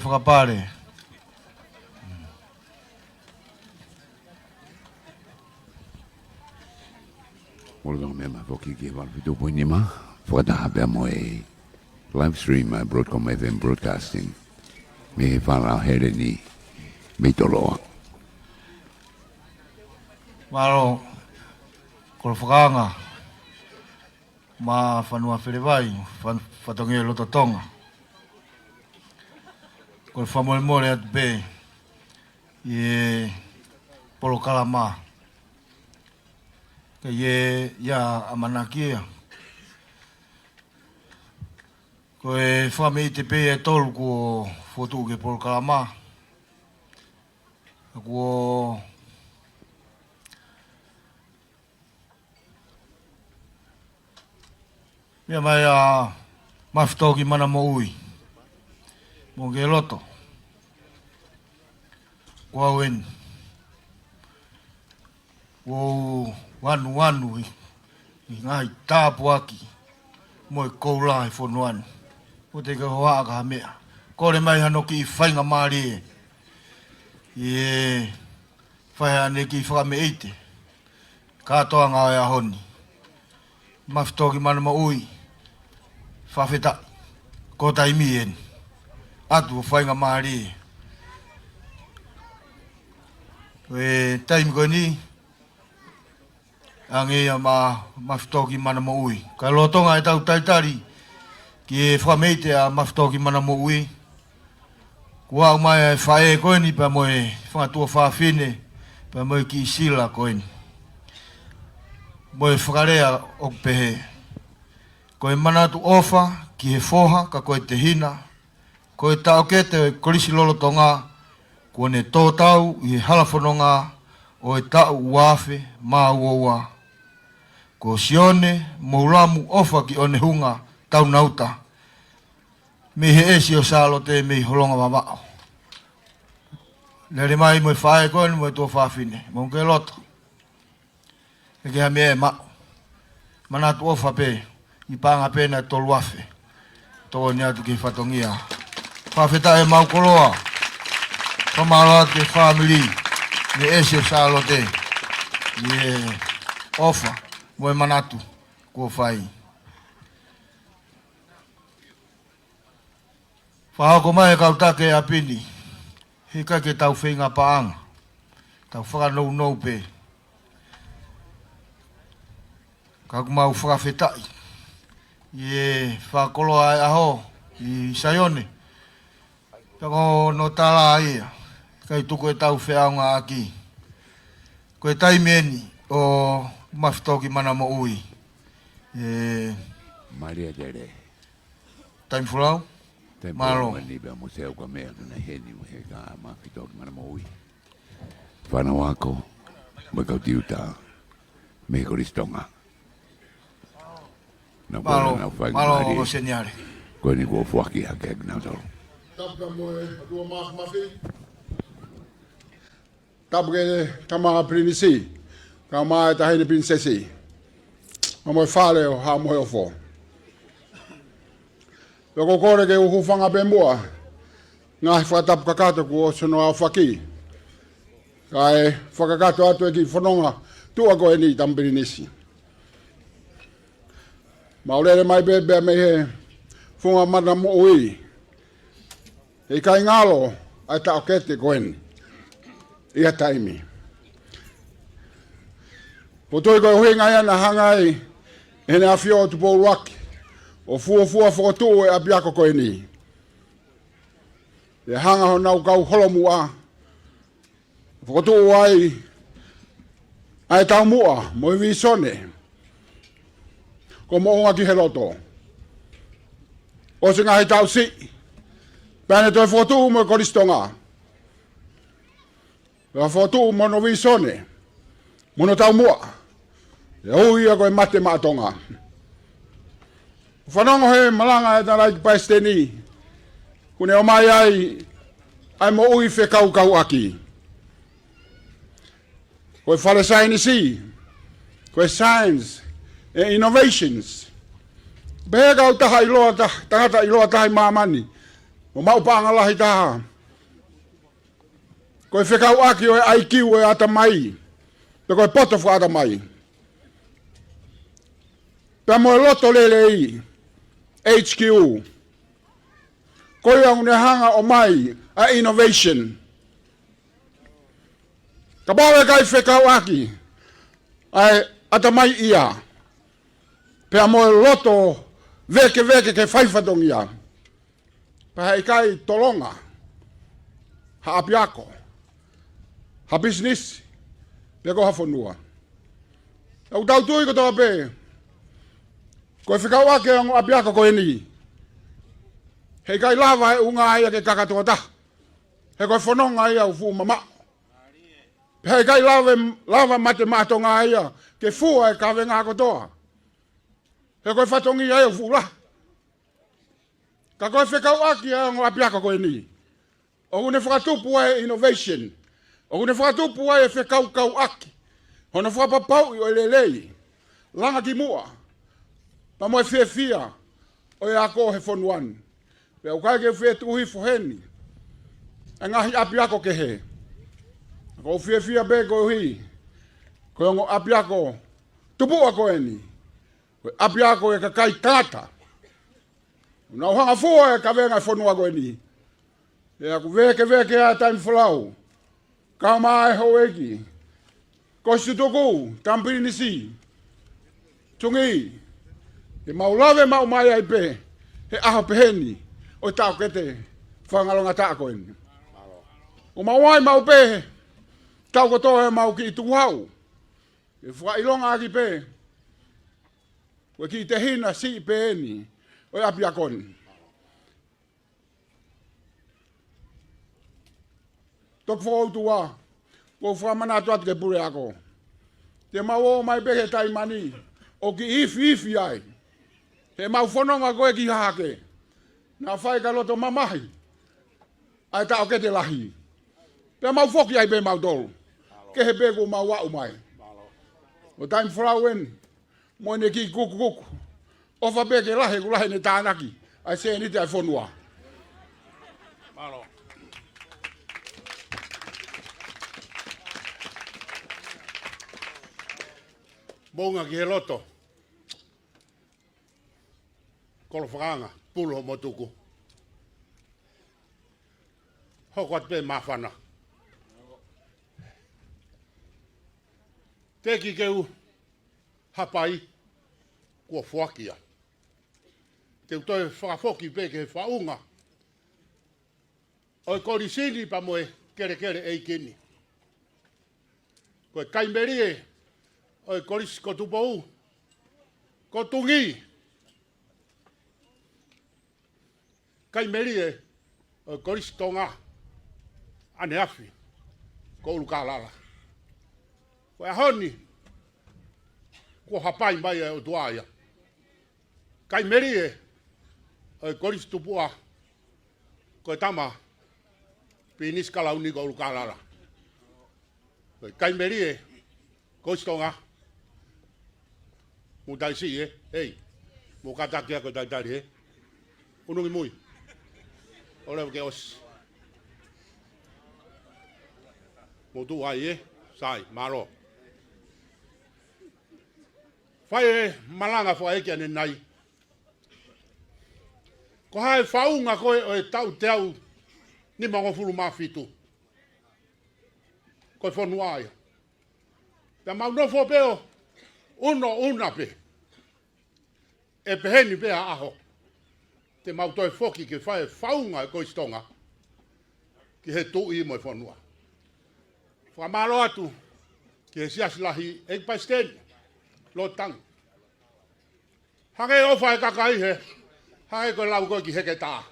fakapale. Mole tau mea ma foki ki he valu fitu poini nima. Fakataha pea mo e live stream ʻa e Broadcom F M Broadcasting mei he Fale ʻo Heleni mei Toloa. Mālō, kolo fakaanga, ma fanua felevai, fan-, fatongia loto Tonga. Ko e fakamolemole atu pē ʻi he polokalama. Ka ʻi he, ʻi he ʻamanaki ia. Ko e fakameʻite pē ʻe tolu kuo fotu ki he polokalama. Kuo meʻa mai ʻa Mafitoki Mana Moʻui. Mo ke loto. Ko au eni. Kuo u anuanu ʻi, ʻi he ngaahi tāpuaki mo e koula ʻi he fonua ni. ʻOua te ke hohaʻa ki ha meʻa. Kole mai hano kiʻi faingamālie. ʻI he fai ʻene kiʻi fakameʻite. Kātoanga ʻo e ʻaho ni. Mafitoki Mana Moʻui. Fakafetaʻi. Ko e taimi eni. ʻOatu ʻo faingamālie. Ko e taimi ko eni. Hangē ia ma, Mafitoki Mana Moʻui. Ka lolotonga ʻetau talitali ki he fakameʻite ʻa Mafitoki Mana Moʻui. Kuo aʻu mai ʻa e faʻē ko eni pea mo e fanga tuofāfine, pea mo e kiʻi sila ko eni. Mo e fakalea ʻoku pehē. Ko e manatu ʻofa ki he foha ka ko e tehina. Ko e taʻokete ʻo e kolisi lolotonga, kuo ne tō tau ʻi he hala fononga ʻo e taʻu ua afe mā ua ua. Ko Sione Moulamu ʻOfa ki ʻOnehunga Taunauta. Mei he ʻEsi ʻo Sālote mei Holonga Vavaʻu. Lele mai mo e faʻē ko eni mo e tuofāfine. Mo ke loto. ʻIkai ha meʻa ʻe maʻu. Manatu ʻofa pē, ʻi he paʻanga pē ʻe tolu afe. Tokoni atu ki he fatongia. Fakafetaʻi ʻemau koloa. Fakamālō atu ki he fāmili. Mei he ʻEsi ʻo Sālote. ʻI he ʻofa. Mo e manatu. Kuo fai. Fakahoko mai e kau taki ʻapi ni, heʻikai ke tau feinga paʻanga, tau fakanounou pē. Ka ʻoku mau fakafetaʻi ʻi he fakakoloa ʻa e ʻaho ʻi Saione. Pea ko hono tala ia, ʻikai tuku ʻetau feʻaongaʻaki. Ko e taimi eni ʻo Mafitoki Mana Moʻui. ʻE Malia Tele. Taimi folau. Taimi folau. Mālō. Mani pea mo Seu ka meʻa kuna heni mo he ka Mafitoki Mana Moʻui. Fānau ako, mo e kau tiuta, mei he Kolisi Tonga. Nau kole nau fai mālō, mālō, ko Seniale. Ko eni kuo foaki hake ʻaki nau tolu. Tapu mo e ʻOtua Māfimafi. Tapu ki he Tama Pilinisi, kae ʻumaʻā e Taʻahine Pilinisesi. Mo e fale ʻo Haʻa-mohe-ofo. Pea ʻoku ou kole ke u hūfanga pē muʻa, ngaahi fakatapu kakato kuo ʻosi hono aofaki. Kae fakakakato atu e kiʻi fononga tuʻa ko eni Tama Pilinisi. Mau lele mai pē pea mei he funga Mana Moʻui. ʻIkai ngalo ʻa e taʻokete ko eni ʻi ha taimi. Ko e toe ko e ʻuhinga ia naʻe hanga ai ʻe Heʻene ʻAfio ʻo Tupou ʻUluaki ʻo fuofua fokotuʻu e ʻapiako ko eni. ʻE hanga honau kau holomuʻa fokotuʻu ai ʻa e taumuʻa mo e vīsone ko Moʻunga ki he Loto. ʻOsi ngaahi taʻu siʻi pea ne toe fokotuʻu mo e Kolisi Tonga. Pea fokotuʻu mo hono vīsone mo hono taumuʻa. ʻE ui ia ko e Mate Maʻa Tonga. Fanongo he malanga ʻa e tangataʻeiki palesiteni, kuo ne ʻomai ai ʻa e moʻui fekauʻaki. Ko e fale saienisi, ko e science and innovations. Pehē kau taha ʻiloa taha, tangata ʻiloa taha ʻi māmani. Mo maʻu paʻanga lahi taha, ko e fekauʻaki ʻo e ʻAi Kiu ʻo e ʻatamai, pe ko e poto fakaʻatamai, pea mo e loto lelei, H Q, ko ia ʻoku ne hanga ʻo ʻomai ʻa e innovation. Kapau ʻe ʻikai fekauʻaki ʻa e ʻatamai ia, pea mo e loto vēkeveke ke fai fatongia, pea heʻikai tolonga ha ʻapiako, ha pisinisi, pe ko ha fonua. ʻOku tau tui kotoa pē, ko e fekauʻaki ʻa e ongo ʻapiako ko eni, heʻikai lava ʻe ʻunga ia ke kaka tokotaha, he ko e fononga ia ʻoku fuʻu mamaʻo. Pea heʻikai lava, lava mate maʻa Tonga ia ke fua e kavenga kotoa, he ko e fatongia ia ʻoku fuʻu lahi. Ka ko e fekauʻaki ʻa e ongo ʻapiako ko eni, ʻoku ne fakatupu ai e innovation, ʻoku ne fakatupu ai e fekaukauʻaki, hono fakapapauʻi ʻo e lelei, langa ki muʻa, pea mo e fiefia ʻo e ako he fonua ni. Pea ʻoku ʻikai ke u fie tuʻu hifo heni ʻa e ngaahi ʻapiako kehe. Ka ʻoku ou fiefia pē koeʻuhi ko e ongo ʻapiako tupuʻa ko eni, ko e ʻapiako ʻa e kakai tangata, ʻoku nau hanga ʻo fua e kavenga ʻo e fonua ko eni. Pea ʻoku vēkeveke ʻa e taimi folau, kau mai e houʻeiki, Kositutuku, Tama Pilinisi, Tungi, ke mau lave maʻu mai ai pē he ʻaho pehē ni ʻo e taʻokete fakangalongataʻa ko eni. ʻO mau ʻai maʻu pē he taʻu kotoa ʻemau kiʻi tukuhau, ke fakaʻilongaʻaki pē ko e kiʻi tehina siʻi pē eni ʻo e ʻapiako ni. Toki fokoutua, ʻoku ou fakamanatu atu ki he puleako, te mau ō mai pē he taimi ni ʻo kiʻi ifiifi ai, he ʻemau fononga ko ē ki Hahake, naʻa fai ka loto mamahi ʻa e taʻokete lahi, pea mau foki ai pē mautolu, kehe pē kuo mau aʻu mai. ʻO taimi folau eni, mo ʻene kiʻi kukukuku, ʻofa pē ke lahi, ʻoku lahi ʻene tānaki ʻa e sēniti ʻa e fonua. Mālō. Moʻunga ki he loto, kolo fakaanga, pulu hoʻomo tuku. Hoko atu pē māfana. Teʻeki ke u hapai, kuo foaki ia. Te u toe fakafoki pē ki he faʻunga ʻo e kolisi ni pea mo e kelekele ʻeiki ni. Ko e kai melie ʻo e kolisi ko Tupou, ko Tungi. Kai melie ʻo e Kolisi Tonga ʻaneafi ko ʻUlukālala. Ko e ʻaho ni, kuo hapai mai ʻa e ʻOtua ia. Kai melie ʻo e Kolisi Tupuʻa ko e Tama Pilinisi Kalauni ko ʻUlukālala. Ko e kai melie, Kolisi Tonga. Mou talitali ē, hei. Mou kātaki ā ko e talitali ē. ʻUnungi mui. ʻOleva ke ʻosi. Mou tuʻu ai ē. Sai, mālō. Fai e malanga fakaʻeiki ʻanenai. Ko e hā e faʻunga ko ē ʻo e taʻu teau nimangofulu mā fitu? Ko e fonua ia. Pea mau nofo pē ʻo ʻunuʻunu pē. ʻE pehē ni pē ʻa e ʻaho te mau toe foki ke fai e faʻunga e Kolisi Tonga ki he Tuʻi mo e fonua. Fakamālō atu ki he Siasi Lahi, ʻEiki Palesiteni Lord Tangi. Hangē ʻofa e kakai he, hangē ko e lau ko ē ki Heketā.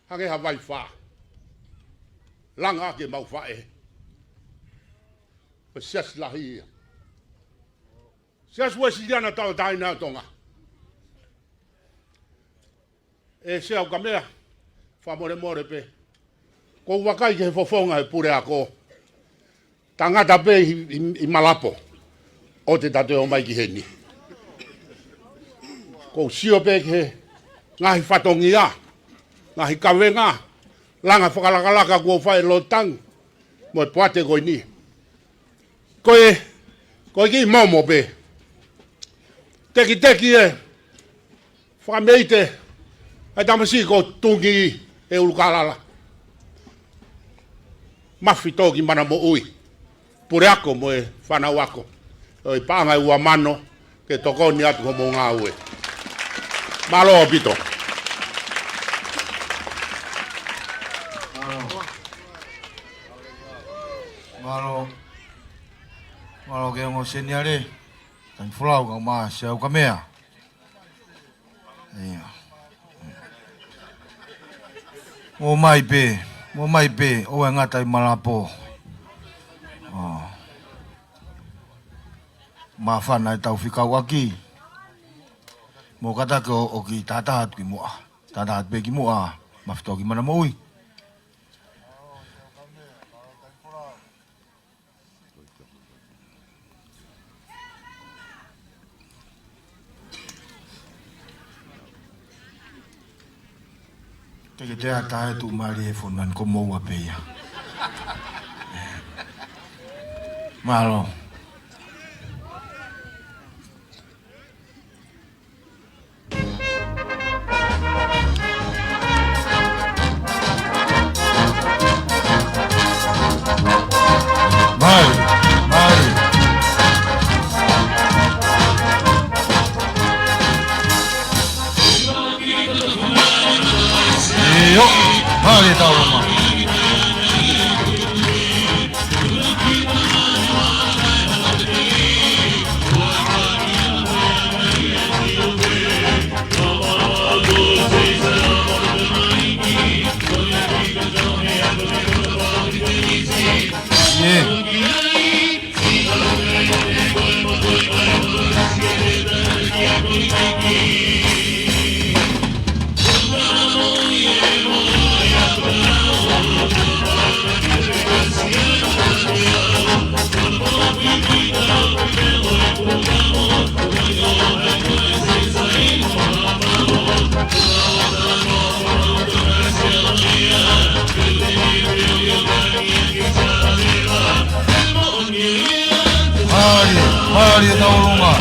Hangē ha vaifā. Langa ʻaki ʻemau faʻē. Ko e Siasi Lahi ia. Siasi Uēsiliana Tauʻatāina ʻo Tonga. ʻE Sea Ukamea, fakamolemole pē. Ko u vakai ki he fofonga he puleako. Tangata pē ʻi, ʻi, ʻi Malapo ʻoku te tatau mai ki heni. Ko u sio pē ki he ngaahi fatongia ngaahi kavenga, langa fakalakalaka kuo fai ʻe Lord Tangi mo e poate ko eni. Ko e, ko e kiʻi momo pē. Tekiteki e fakameite ʻa e tamasiʻi ko Tungi ʻi ʻUlukalala. Mafitokimana Moʻui, puleako mo e fānau ako ʻo e paʻanga ʻe ua mano, ke tokoni atu ki hoʻomou ngāue. Mālō ʻaupito. Mālō. Mālō. Mālō ki he ongo seniale, Tanifolau kae ʻumaʻā Siaukamea. ʻIo. ʻOmai pē, ʻomai pē, ʻoua ʻe ngata ʻi Malapo. ʻO. Māfana ʻetau fekauʻaki. Mou kātaki ʻo, ʻo kiʻi tātā atu ki muʻa. Tātā atu pē ki muʻa, Mafitokimana Moʻui. Te ke te ata e tuʻumālie he fonu ʻani ko moua pē ia. Mālō. Mālō, mālō. ʻIo, mālō e tau lama. Mālō, mālō e tau lama.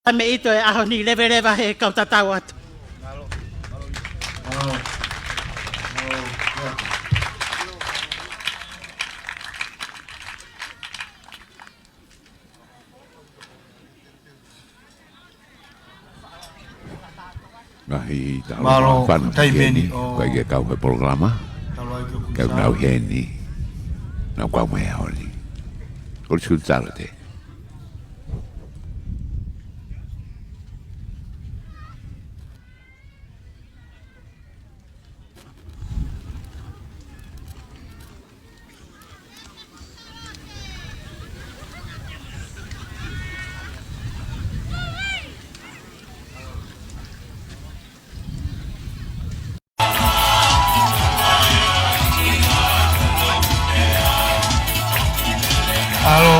Ka mei ʻito e ʻaho ni, leveleva he kau tatau atu. Ngaahi tau Mālō, fana taimi eni, ʻo kai ke kau he polokalama. Talo ai ke Kau nau heni. Nau kau mai ʻaho ni. Kole sulu talo te. Mālō.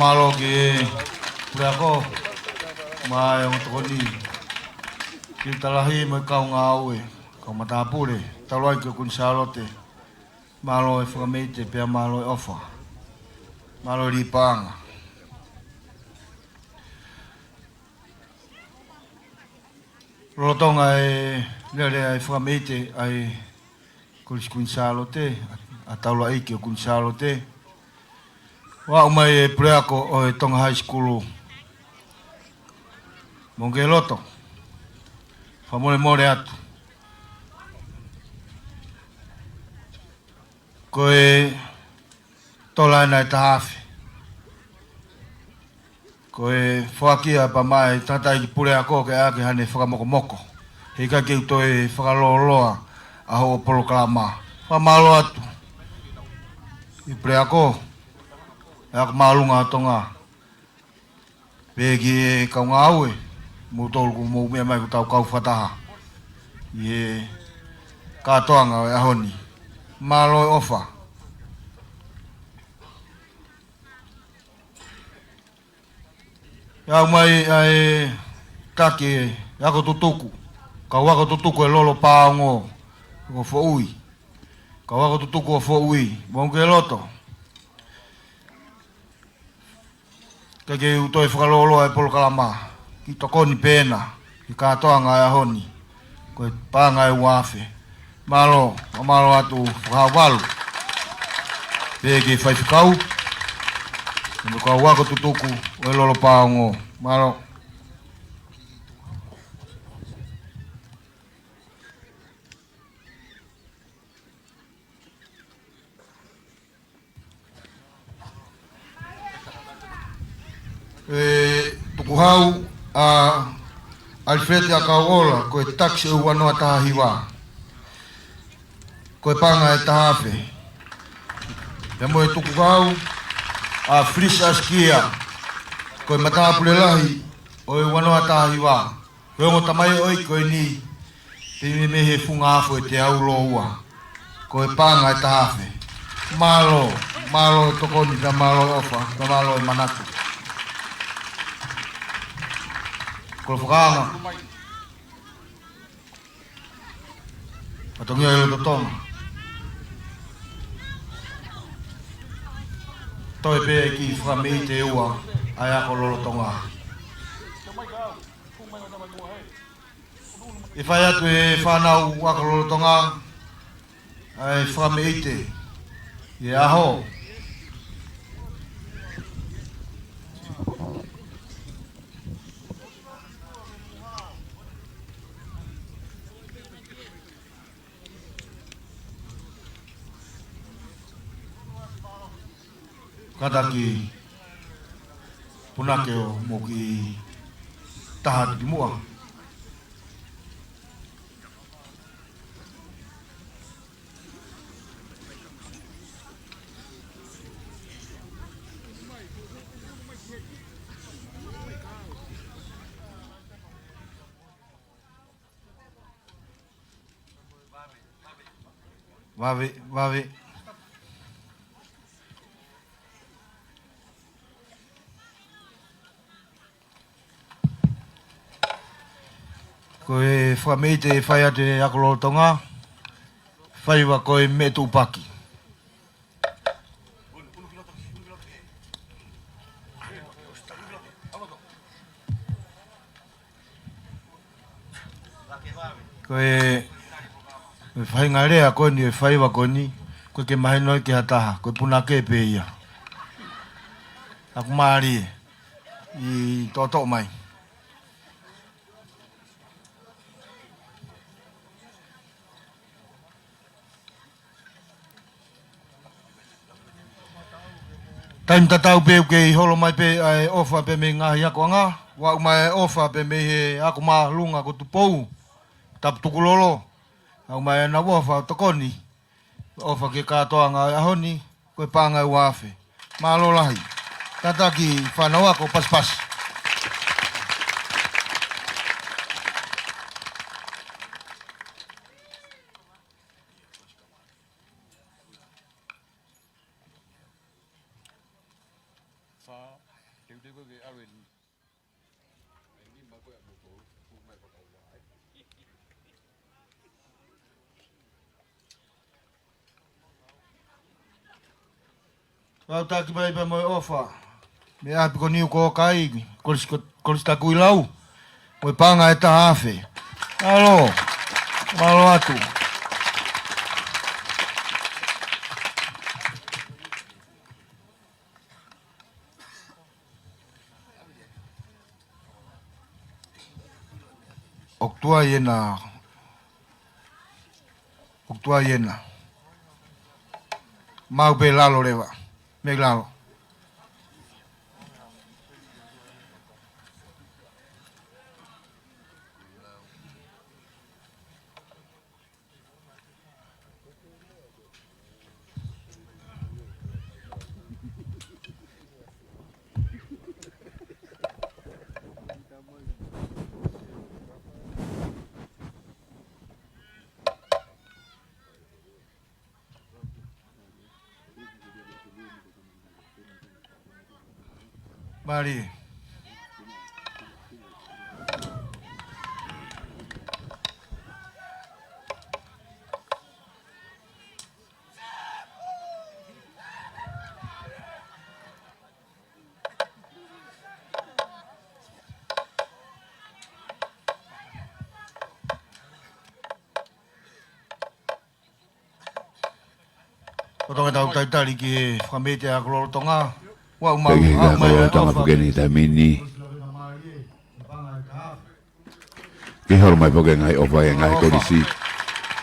Mālō ki he puleako, mo e ongo tokoni, ki he talahi mo e kau ngāue, kau matāpule, talu ai ki he Kuini Sālote. Mālō e fakameite pea mālō e ʻofa. Mālō e lī paʻanga. Lolotonga e lele ʻa e fakameite ʻa e Kolisi Kuini Sālote, ʻa e taulaʻeiki ʻo Kuini Sālote, ʻoku aʻu mai e puleako ʻo e Tonga High School. Mou ke loto. Fakamolemole atu. Ko e tola ena ʻe taha afe. Ko e foaki ia pea mei he tangataʻeiki puleako ke ʻai ke hane fakamokomoko. Heʻikai ke u toe fakalōloa ʻa hoʻo polokalama. Fakamālō atu ki he puleako, e ako māʻolunga ʻo Tonga. Pea ki he kau ngāue, moutolu kuo mou meʻa mai ko ʻetau kau fakataha ʻi he kātoanga ʻo e ʻaho ni. Mālō e ʻofa. ʻOku aʻu mai ʻa e taki e ako tutuku, kau ako tutuku e Lolo Paongo ʻo Foʻui. Kau ako tutuku ʻo Foʻui, mou ke loto. Kae ke u toe fakalōloa e polokalama, kiʻi tokoni pē ena ki he kātoanga e ʻaho ni, ko e paʻanga ʻe ua afe. Mālō, fakamālō atu Fakahauvalu. Pea ki he faifekau, mo e kau ako tutuku ʻo e Lolo Paongo. Mālō. E tukuhau ʻa ʻAlifileti ʻAkauʻola, ko e takisi ʻo e ua noa taha hiva, ko e paʻanga ʻe taha afe. Pea mo e tukuhau ʻa Filisi ʻAsikia, ko e matāpule lahi ʻo e ua noa taha hiva. Ko e ongo tamaioʻeiki ko eni, pea mei he Funga Afo ʻe teau lōua. Ko e paʻanga ʻe taha afe. Mālō, mālō e tokoni, pea mālō e ʻofa, pea mālō e manatu. Ko e fakaanga. Fatongia ʻi loto Tonga. Toe pē ki he fakameite ʻe ua ʻa e ako lolotonga. ʻE fai atu ʻe he fānau ako lolotonga ʻa e fakameite ʻi he ʻaho. Kātaki, punake ʻo mou kiʻi taha atu ki muʻa. Vave, vave. Ko e fakameite ʻe fai atu ʻe he ako lolotonga, faiva ko e meʻa tuʻupaki. Ko e, ko e faʻahinga lea ko eni, e faiva ko eni, ʻoku ʻikai ke mahino ia ki ha taha, ko e punake pē ia. Ako mālie, ʻi toʻotoʻo mai. Taimi tatau pē ʻoku kei holo mai pē ʻa e ʻofa pē mei he ngaahi akoʻanga, ʻoku aʻu mai e ʻofa pē mei he ako māʻolunga ko Tupou, Tapu Tukulolo, aʻu mai ʻenau ʻofa ʻo tokoni, ʻofa ki he kātoanga ʻo e ʻaho ni, ko e paʻanga ʻe ua afe. Mālō lahi. Kātaki fānau ako, pasipasi. Fakaʻaufuli mai pea mo e ʻofa mei he ʻapi ko Niu ko Kai, Kolisi ko, Kolisi Takuilau, mo e paʻanga ʻe taha afe. Mālō, mālō atu. ʻOku tuai ena, ʻoku tuai ena. Maʻu pē lalo leva. Mei lalo. Mālie. Ko e tau talitali ki he fakamete ʻa Kololo Tonga. Ua uma, pea ki he ua uma Kololo Tonga ʻofa. Puke ni taimi ni. Ke holo mai pē ke ngaahi ʻofa ʻa e ngaahi ʻofa. Kolisi.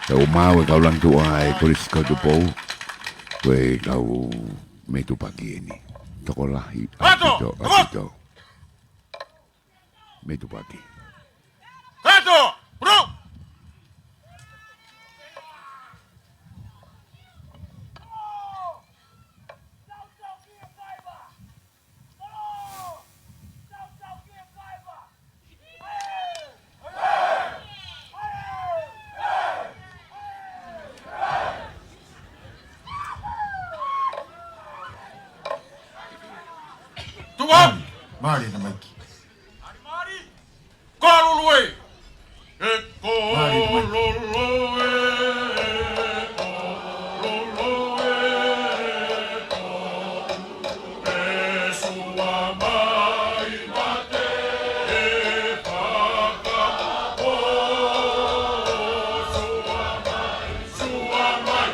Pea ʻoku maʻu ʻe Kaulangi Tuʻa ʻa e Kolisi Kau Tupou. Ko e kau mei Tupaki eni. Tokolahi. Kato! ʻAupito, ʻaupito. Mei Tupaki. Kato! Pro! Tuʻa! Mālie na Maiki. Mālie, mālie. Kololo ē. Ē kololo ē, kololo ē, kololo ē, sua mai mate ē, fakaʻapo, sua mai, sua mai.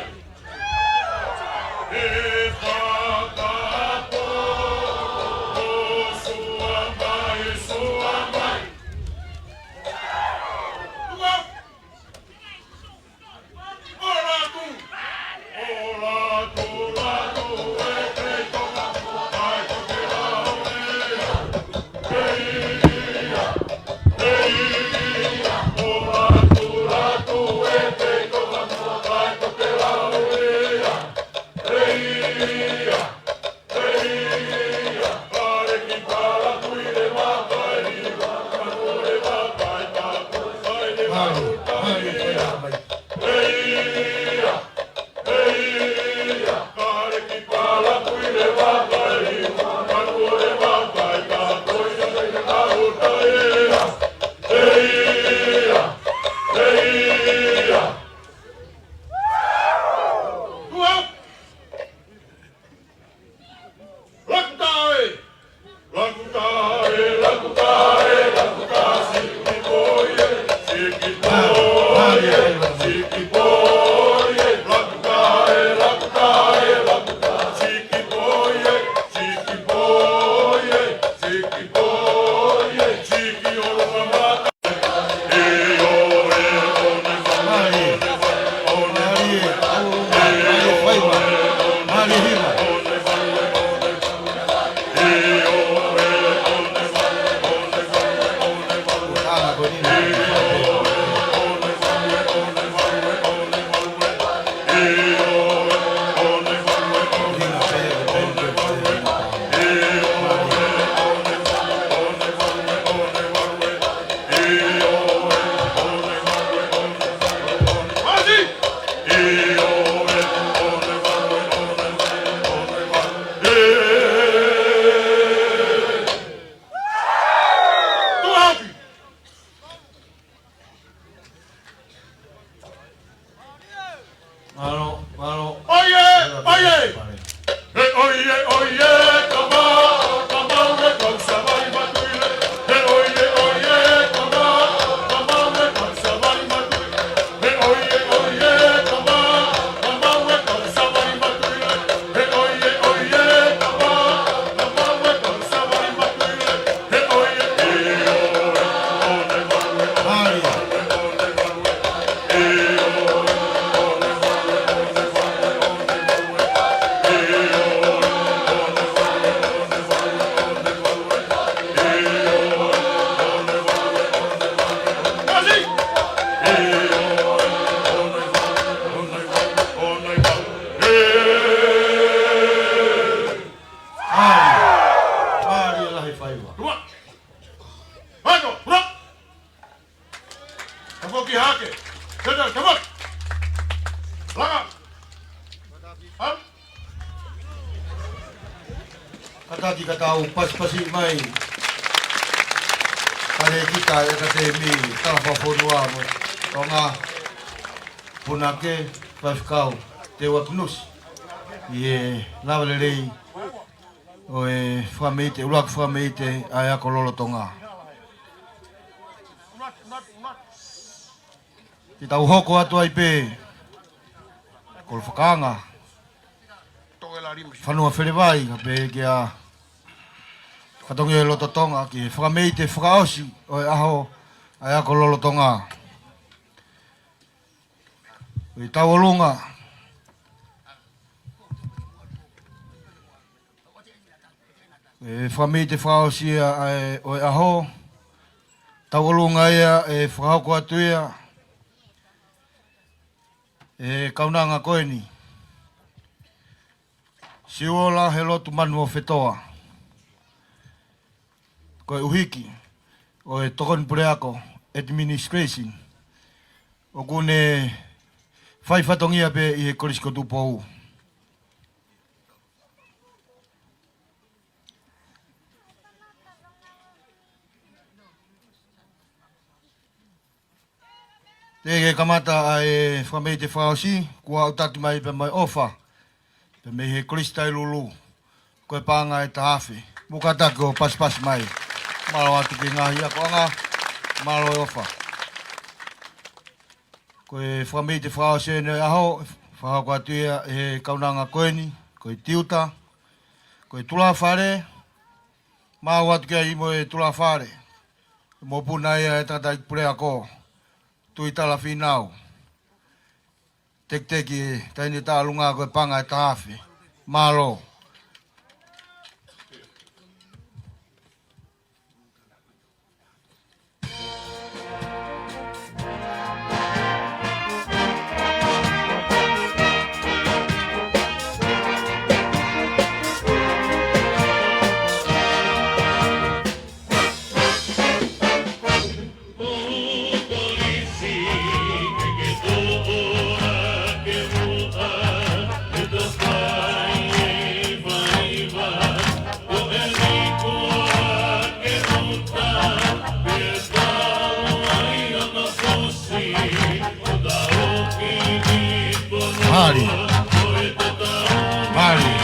Mālō, mālō. ʻOiē, ʻoiē. He ʻoiē, ʻoiē, kamau, kamau e kau Savali Matuile. He ʻoiē, ʻoiē, kamau, kamau e kau Savali Matuile. He ʻoiē, ʻoiē, kamau, kamau e kau Savali Matuile. He ʻoiē, ʻoiē, kamau, kamau e kau Savali Matuile. He ʻoiē, ʻoiē, ʻoiē, ʻoiē, ʻoiē. Mālie, mālie lahi Faiva. Tafoki hake. Teta, tafoki. Langa. Am. Kātaki ka tau pasipasi mai. Palēkita ʻa e ʻAkatemi Talafonua mo Tonga, Punake, Faifekau Teuakinusi, ʻi he lava lelei ʻo e fakameite, ʻuluaki fakameite ʻa e ako lolotonga. Te tau hoko atu ai pē ko e fakaanga fanua Felevai, kae pehē ki he fatongia ʻo e loto Tonga, ki he fakameite fakaʻosi ʻo e ʻaho ʻa e ako lolotonga. ʻI he tauʻolunga e fakameite fakaʻosi ia ʻa e, ʻo e ʻaho, tauʻolunga ia ʻe fakahoko atu ia ʻe he kaunanga ko eni, Siuola Helotu Manuofetoa, ko e ʻuhiki ʻo e Tokoni Puleako, Administration, ʻoku ne fai fatongia pē ʻi he Kolisi ko Tupou. Teʻeki ke kamata ʻa e fakameite fakaʻosi, kuo ʻoatu mai pē mo e ʻofa pē mei he Kolisi Tailulu, ko e paʻanga ʻe taha afe. Mou kātaki ʻo pasipasi mai. Mālō atu ki he ngaahi akoʻanga. Mālō e ʻofa. Ko e fakameite fakaʻosi eni ʻo e ʻaho, fakahoko atu ia ʻe he kaunanga ko eni, ko e tiuta, ko e tulāfale. Maʻu atu ki ai mo e tulāfale, mokopuna ia ʻe he tangataʻeiki puleako, Tuitala Fīnau. Tekiteki e taʻahine tauʻolunga, ko e paʻanga ʻe taha afe. Mālō. Mālie. Mālie.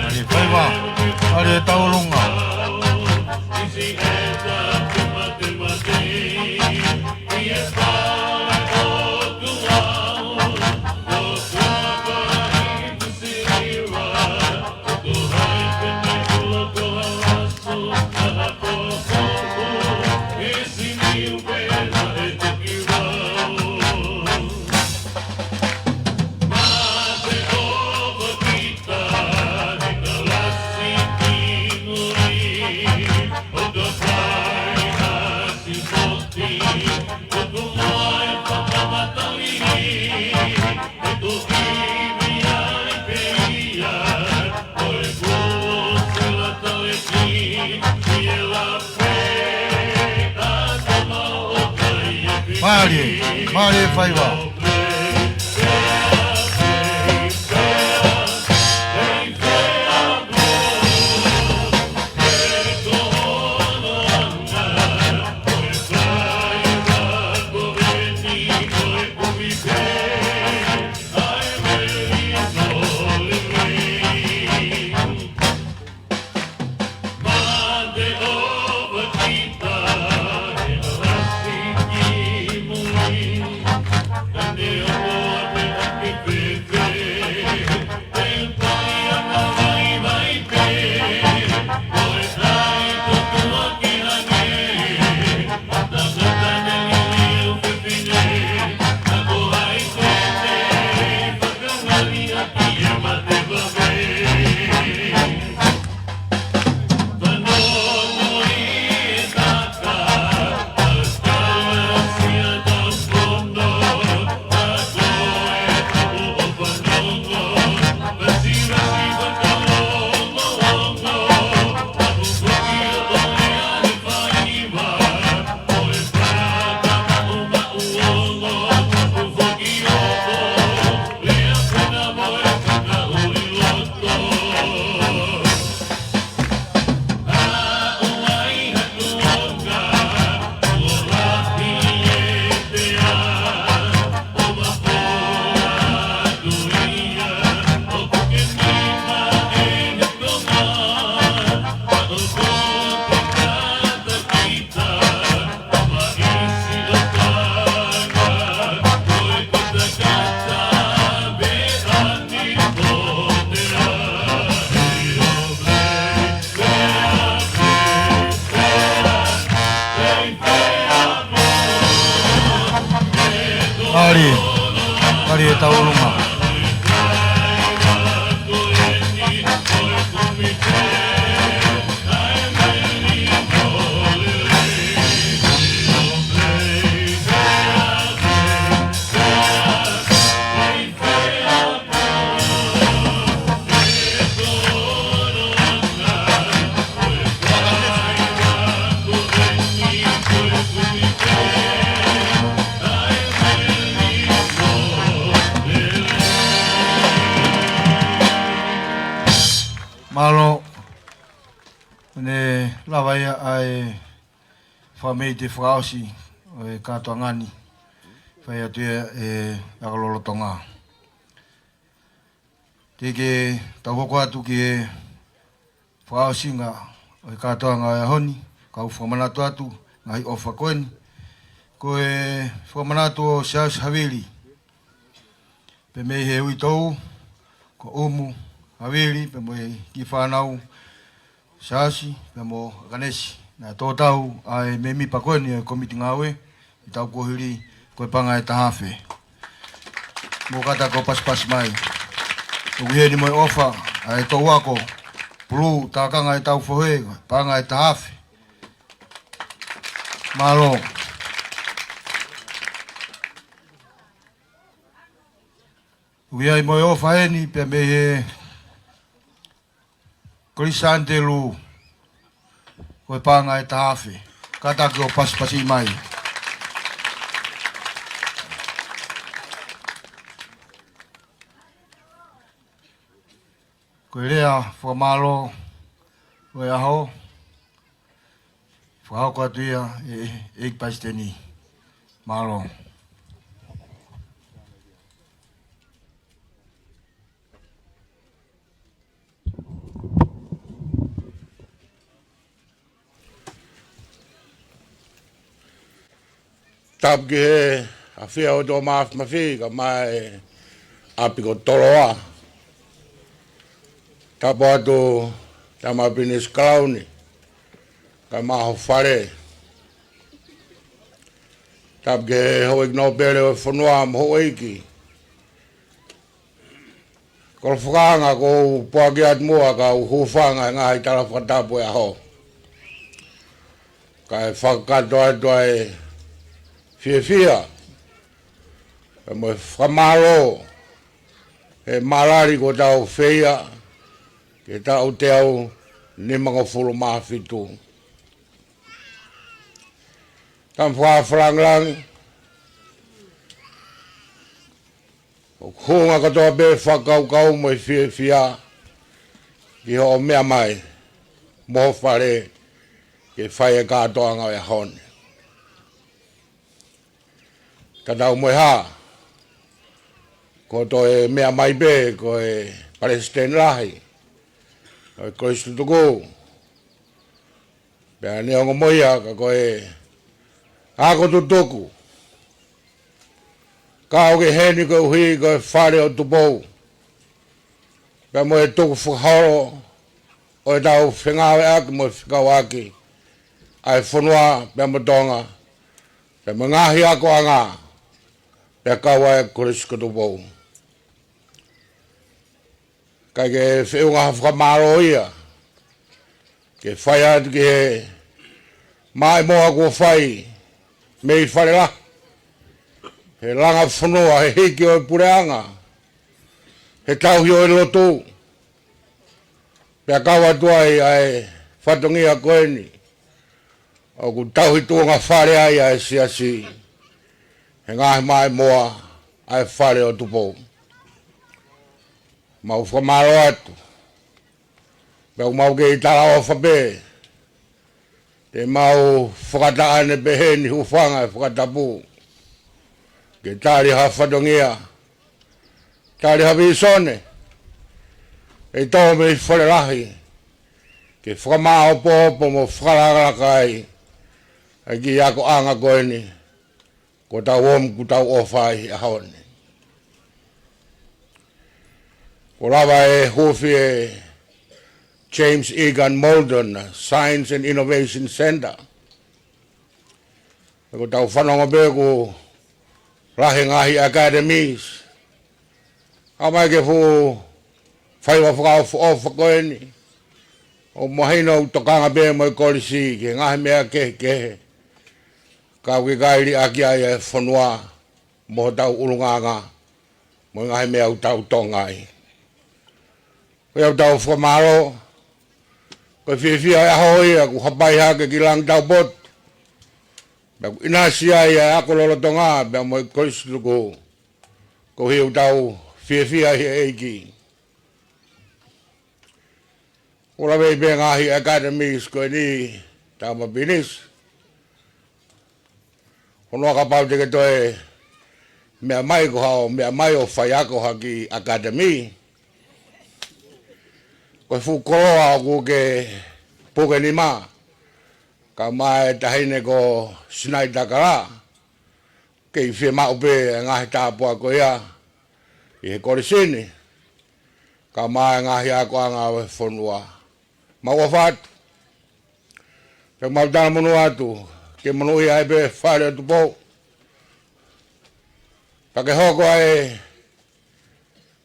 Mālie Faiva. Mālie tauʻolunga. Mālie, mālie Faiva. Kali e taulunga. Mālō. Ne lava ia ʻa e fakameʻite fakaʻosi ʻo e kātoanga ni. Fai atu ia ʻe ʻAkalolo Tonga. Teʻeki ke tau hoko atu ki he fakaʻosinga ʻo e kātoanga ʻo e ʻaho ni, kau fakamanatu atu ngaahi ʻofa ko eni. Ko e fakamanatu ʻo Siaosi Havili, pea mei he uitou ko ʻUmu Havili, pea mo e kiʻi fānau Siaosi, pea mo ʻAkanesi. Naʻe tō tau ʻa e mēmipa ko eni ʻo e kōmiti ngāue ʻi he taʻu kuo hili, ko e paʻanga ʻe taha afe. Mou kātaki ʻo pasipasi mai. ʻOku ʻi heni mo e ʻofa ʻa e toʻu ako pulū, tākanga ʻetau fohe, paʻanga ʻe taha afe. Mālō. ʻOku ʻi ai mo e ʻofa heni pea mei he Kolisi Sānite Lū, ko e paʻanga ʻe taha afe. Kātaki ʻo pasipasi mai. Ko e lea fakamālō ʻo e ʻaho, fakahoko atu ia ʻe, ʻe he ʻEiki Palesiteni. Mālō. Tapu ki he ʻafio ʻa e ʻOtua Māfimafi, kae ʻumaʻā e ʻapi ko Toloa. Tapu atu Tama Pilinisi Kalauni, kae ʻumaʻā ho fale. Tapu ki he houʻeiki nōpele ʻo e fonua mo houʻeiki. Ko e fakaʻanga ko u puaki atu muʻa kau hūfanga he ngaahi tala fakatapu ʻo e ʻaho. Kae fakakakato atu ʻa e fiefia, pea mo e fakamālō he mālali kuo tau feia ki he taʻu teau nimangofulu mā fitu. Tama fakalāngilangi, ʻoku hūfanga kotoa pē fakakaukau mo e fiefia ki hoʻo meʻa mai mo ho fale ke fai e kātoanga ʻo e ʻaho ni. Tatau mo e hā, ko e toe meʻa mai pē ko e Palesiteni Lahi ʻo e Kolisi Tutuku, pea neongo mo ia ka ko e ako tutuku, ka ʻoku ke ʻi heni koeʻuhi ko e Fale ʻo Tupou, pea mo e tukufakaholo ʻo ʻetau fengāueʻaki mo e fekauʻaki ʻa e fonua pea mo Tonga, pea mo e ngaahi akoʻanga, pea kau ai ʻa e Kolisi ko Tupou. Kae kehe, feʻunga ha fakamālō ia ke fai atu ki he maʻimoa kuo fai mei Fale Lahi, he langa fonua, he hiki ʻo e puleʻanga, he tauhi ʻo e lotu, pea kau atu ai ʻa e fatongia ko eni ʻoku tauhi tuʻunga fale ai ʻa e siasi, he ngaahi maʻimoa ʻa e Fale ʻo Tupou. Mau fakamālō atu. Pea ʻoku mau kei talaʻofa pē, te mau fakataʻane pē heni, hūfanga he fakatapu, ke tali ha fatongia, tali ha vīsone ʻe tō mei Fale Lahi, ke fakamāopoopo mo fakalakalaka ai ʻa e kiʻi akoʻanga ko eni kuo tau ō mo kuo tau ʻofa ai he ʻaho ni. Kuo lava e huufi ʻe James Egan Mauldin Science and Innovation Centre. Pea kuo tau fanongo pē kuo Lahi e ngaahi academies. ʻA mai ke fuʻu faiva fakaʻofoʻofa ko eni. ʻOku mahino ʻoku tokanga pē mo e kolisi ki he ngaahi meʻa kehekehe. Ka ʻoku ʻikai liʻaki ai e fonua mo hotau ʻulungaanga mo e ngaahi meʻa ʻoku tau tonga ai. Ko ia ʻoku tau fakamālō, ko e fiefia e ʻaho ia kuo hapai hake ki Langi Taupotu. Pea kuo ʻinasi ai e ako lolotonga pea mo e kolisi tutuku. Ko ia ʻoku tau fiefia ʻi he ʻEiki. ʻOku laveʻi pē ngaahi academies ko eni, tama pinis. Hono ʻa kapau te ke toe meʻa mai ko haʻo meʻa mai ʻo faiako ha kiʻi academy. Ko e fuʻu koloa ʻoku ke puke nima. Kae ʻumaʻā e taʻahine ko Sinaitakala. Kei fiemaʻu pē e ngaahi tāpuaki ko ia ʻi he kolisi ni. Kae ʻumaʻā e ngaahi akoʻanga ʻo e fonua. Mau ʻofa atu. Pea mau talamonū atu, ke monūʻia ai pē fale ʻo Tupou. Pea ke hoko ai e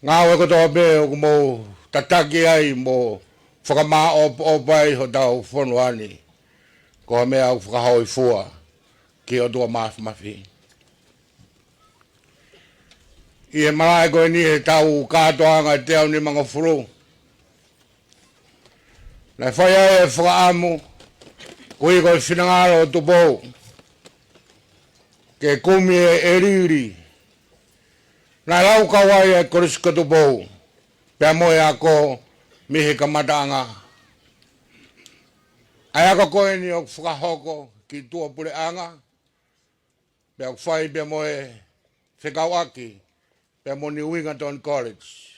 ngāue kotoa pē ʻoku mou tataki ai mo fakamāʻopoʻopo ai hotau fonua ni. Ko e meʻa ʻoku fakahōifua ki he ʻOtua Māfimafi. ʻI he malaʻe ko eni he taʻu kātoanga ʻe teau nimangofulu. Naʻe fai ai e fakaʻamu, koeʻuhi ko e finangalo ʻo Tupou, ke kumi e ʻelili. Naʻe laukau ai e Kolisi ko Tupou, pea mo e ako mei he kamataʻanga. ʻA e ako ko eni ʻoku fakahoko ki tuʻapuleʻanga, pea ʻoku fai pea mo e fekauʻaki pea mo New Wingaton College.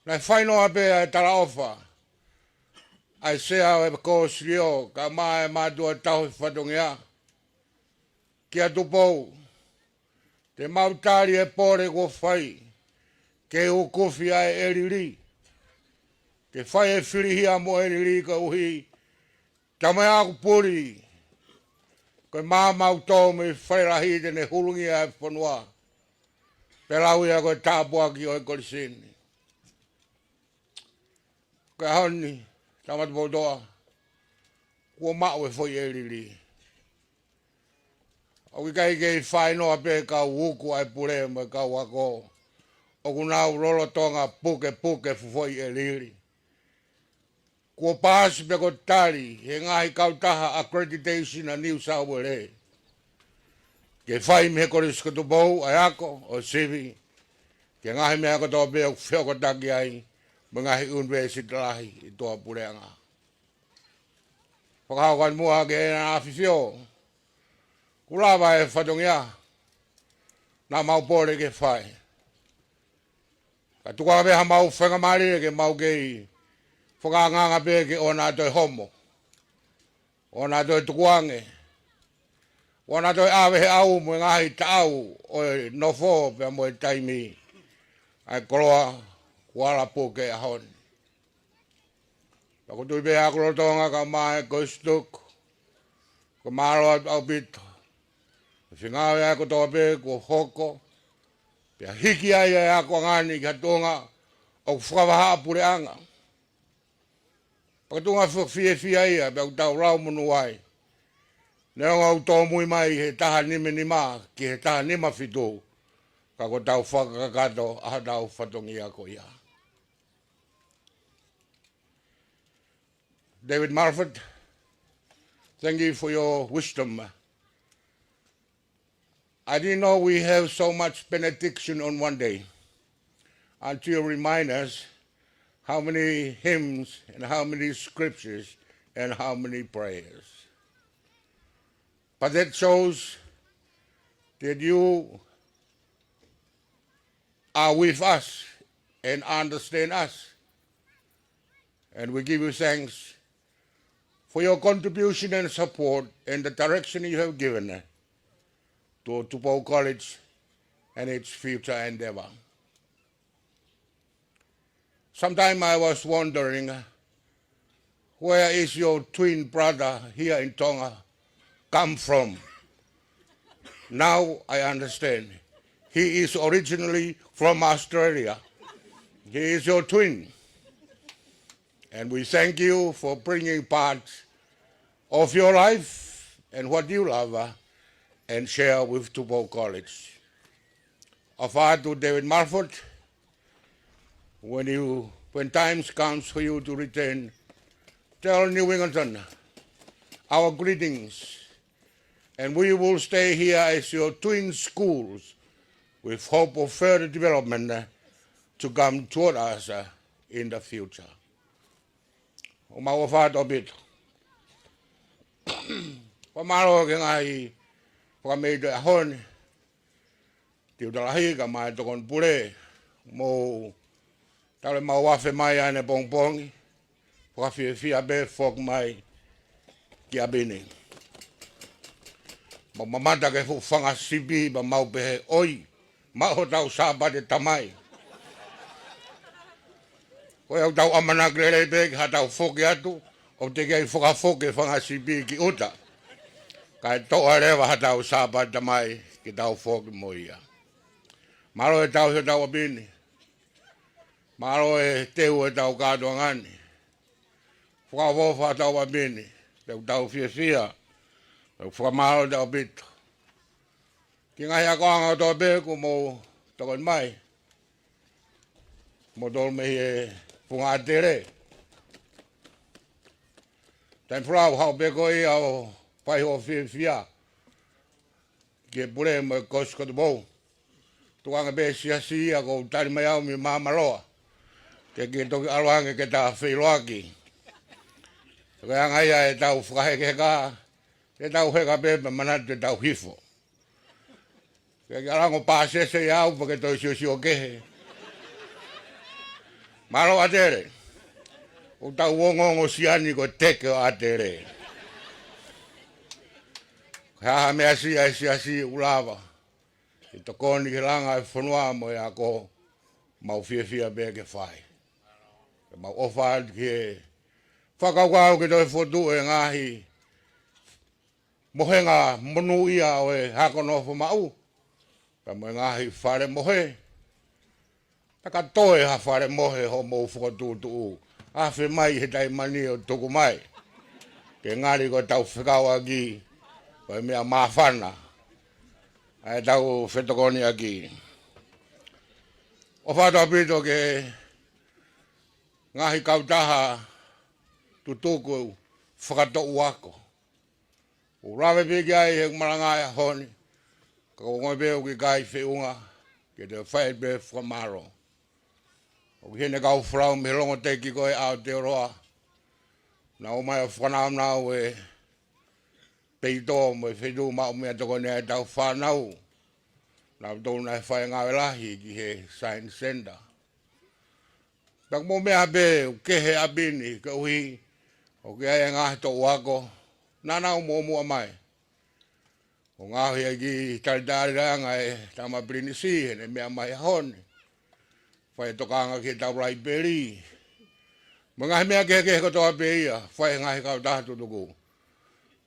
Naʻe fai noa pē ʻa e talaʻofa ʻa e Sea ʻo e Kōsilio kae ʻumaʻā e mātuʻa tauhi fatongia kia Tupou, te mau tali e pole kuo fai ke ukufi ʻa e ʻelili. Ke fai e filihia mo e ʻelili koeʻuhi Tamai ʻoku puli, ko e maama ʻoku tō mei Falelahi te ne hulungia e fonua. Pea lau ia ko e tāpuaki ʻo e kolisi ni. Ko e ʻaho ni, Tama Tupou Toa, kuo maʻu e foʻi ʻelili. ʻOku ʻikai ke fai noa pē kau uku ʻa e pule mo e kau ako. ʻOku nau lolotonga pukepuke fuʻu foʻi ʻelili. Kuo paasi pea kuo tali he ngaahi kautaha accreditation ʻa New South Wales. Ke fai mei he Kolisi ko Tupou ʻa e ako ʻo e sivi ki he ngaahi meʻa kotoa pē ʻoku fehokotaki ai mo e ngaahi ʻunivēsiti lahi ʻi tuʻapuleʻanga. Fakahoko atu muʻa ke ʻEna ʻAfifio, kuo lava e fatongia naʻa mau pole ke fai. Ka tuku ange pē ha mau faingamālie ke mau kei fakaangaanga pē ke ʻoua naʻa toe homo, ʻoua naʻa toe tukuange, ʻoua naʻa toe ʻave he ʻau mo e ngaahi taʻau ʻo e nofo pea mo e taimi ʻa e koloa kuo ala puke he ʻaho ni. Pea ʻoku ou tui pē ʻaku lolotonga kae ʻumaʻā e Kolisi Tutuku, ko e mālō atu ʻaupito. Ko e feinga ʻa e ako kotoa pē kuo hoko, pea hiki ai e akoʻanga ni ki ha tuʻunga ʻoku fakavahaʻapuleʻanga. Pea ko e tuʻunga fakafiefia ia, pea ʻoku tau lau monū ai. Neongo ʻoku tōmui mai he taha nima nima ki he taha nima fitu, ka kuo tau fakakakato ʻa hotau fatongia ko ia. David Mumford, thank you for your wisdom. I didn't know we have so much benediction on one day until you remind us how many hymns and how many scriptures and how many prayers. But that shows that you are with us and understand us. And we give you thanks for your contribution and support and the direction you have given to Tupou College and its future endeavor. Sometime I was wondering, where is your twin brother here in Tonga come from? Now I understand. He is originally from Australia. He is your twin. And we thank you for bringing part of your life and what you love, uh, and share with Tupou College. ʻOfa atu David Mumford, when you, when times comes for you to return, tell New Wigginton our greetings, and we will stay here as your twin schools with hope of further development, uh, to come toward us, uh, in the future. ʻOku mau ʻofa atu ʻaupito. Fakamālō ki he ngaahi fakamētoʻi ʻaho ni, Tiuta Lahi kae ʻumaʻā e Tokoni Pule, mou tala mau afe mai ʻanepongipongi, fakafiefia pē foki mai ki ʻapi ni. Mau mamata ki he fuʻu fanga sipi pea mau pehē ʻoi, maʻu hotau Sāpate Tamai. Ko ia ʻoku tau ʻamanaki lelei pē ki haʻatau foki atu, ʻoku teʻeki ai fakafoki e fanga sipi ki ʻuta. Kae toʻo leva haʻatau Sāpate Tamai ke tau foki mo ia. Mālō e tauhi hotau ʻapi ni. Mālō e teu hotau kātoanga ni. Fakaʻofoʻofa hotau ʻapi ni. Pea ʻoku tau fiefia. Pea ʻoku fakamālō atu ʻaupito ki he ngaahi akoʻanga kotoa pē kuo mou tokoni mai. Mou tokoni mai he funga ʻātele. Taimi folau, haʻu pē koe ia ʻo fai hoʻo fiefia ki he pule mo e Kosi ko Tupou. Tukuange pē siasi ia, ʻoku ou tali mai au mei Māmaloa. Ke ke toki ʻalu ange ke ta feʻiloaki. Ko e anga ia ʻetau fakahekeheka, te tau heka pē pea manatu te tau hifo. Ke ke ʻalu ange ʻo pāsese ia au pea ke toe siosio kehe. Mālō ʻātele. ʻOku tau ongoongo siani ko e teke ʻo ʻātele. Ko e hā ha meʻa siʻi ʻa e siasi ʻoku lava ke tokoni ki he langa e fonua mo e ako, mau fiefia pē ke fai. Pea mau ʻofa atu ki he fakakaukau ke toe fokotuʻu e ngaahi mohenga monūʻia ʻo e hako nofo maʻu, pea mo e ngaahi fale mohe. Taka toe ha fale mohe hoʻomou fokotuʻutuʻu. Afe mai he taimi ni ʻo tuku mai ke ngali ko ʻetau fekauʻaki, ko e meʻa māfana ʻa ʻetau fetokoniʻaki. ʻOfa atu ʻaupito ki he ngaahi kautaha tutuku fakatoʻu ako. ʻOku lave pē ki ai he malanga he ʻaho ni, ka ʻoku ou ongoʻi pē ʻoku ʻikai feʻunga ke te fai pē fakamālō. ʻOku ʻi heni e kau folau mei he longoteki ko ē ʻo Aotearoa, naʻa nau ō mai ʻo fakanaunau e peito mo e feituʻu maʻu meʻatokoni ʻa ʻetau fānau. Naʻa nau tonu naʻe fai e ngāue lahi ki he Science Centre. Pea ʻoku mou meʻa pē ʻoku kehe ʻapi ni koeʻuhi ʻoku ʻi ai e ngaahi toʻu ako naʻa nau muʻomuʻa mai. ʻO ngaohi ai ki talitali langa e tama pilinisi heʻene meʻa mai he ʻaho ni. Fai e tokanga ki heʻetau laipeli. Mo e ngaahi meʻa kehekehe kotoa pē ia, fai e ngaahi kautaha tutuku.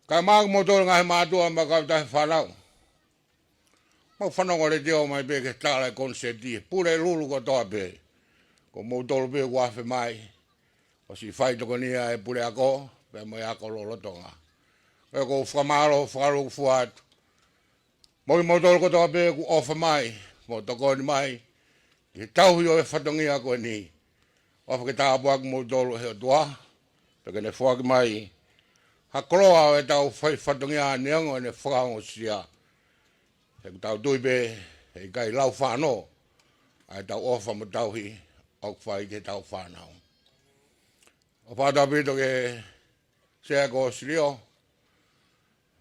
Kae ʻumaʻā kimoutolu ngaahi mātuʻa mo e kautaha fānau. Mau fanongo letiō mai pē ki he tala e konisēti, pule lulu kotoa pē. Ko moutolu pē kuo afe mai ʻo siʻi fai tokonia e puleako pea mo e ako lolotonga. Ko ia ʻoku ou fakamālō fakalūkufua atu mo kimoutolu kotoa pē kuo ʻofa mai mo tokoni mai ki he tauhi ʻo e fatongia ko eni. ʻOfa ke tāpuaki moutolu ʻe he ʻOtua, pea ke ne foaki mai ha koloa ʻo ʻetau fai fatongia neongo ʻene fakaongosia. He ʻoku tau tui pē he ʻikai lau fānō ʻa ʻetau ʻofa mo tauhi ʻoku fai ki heʻetau fānau. ʻOfa atu ʻaupito ki he Sea ko Silio,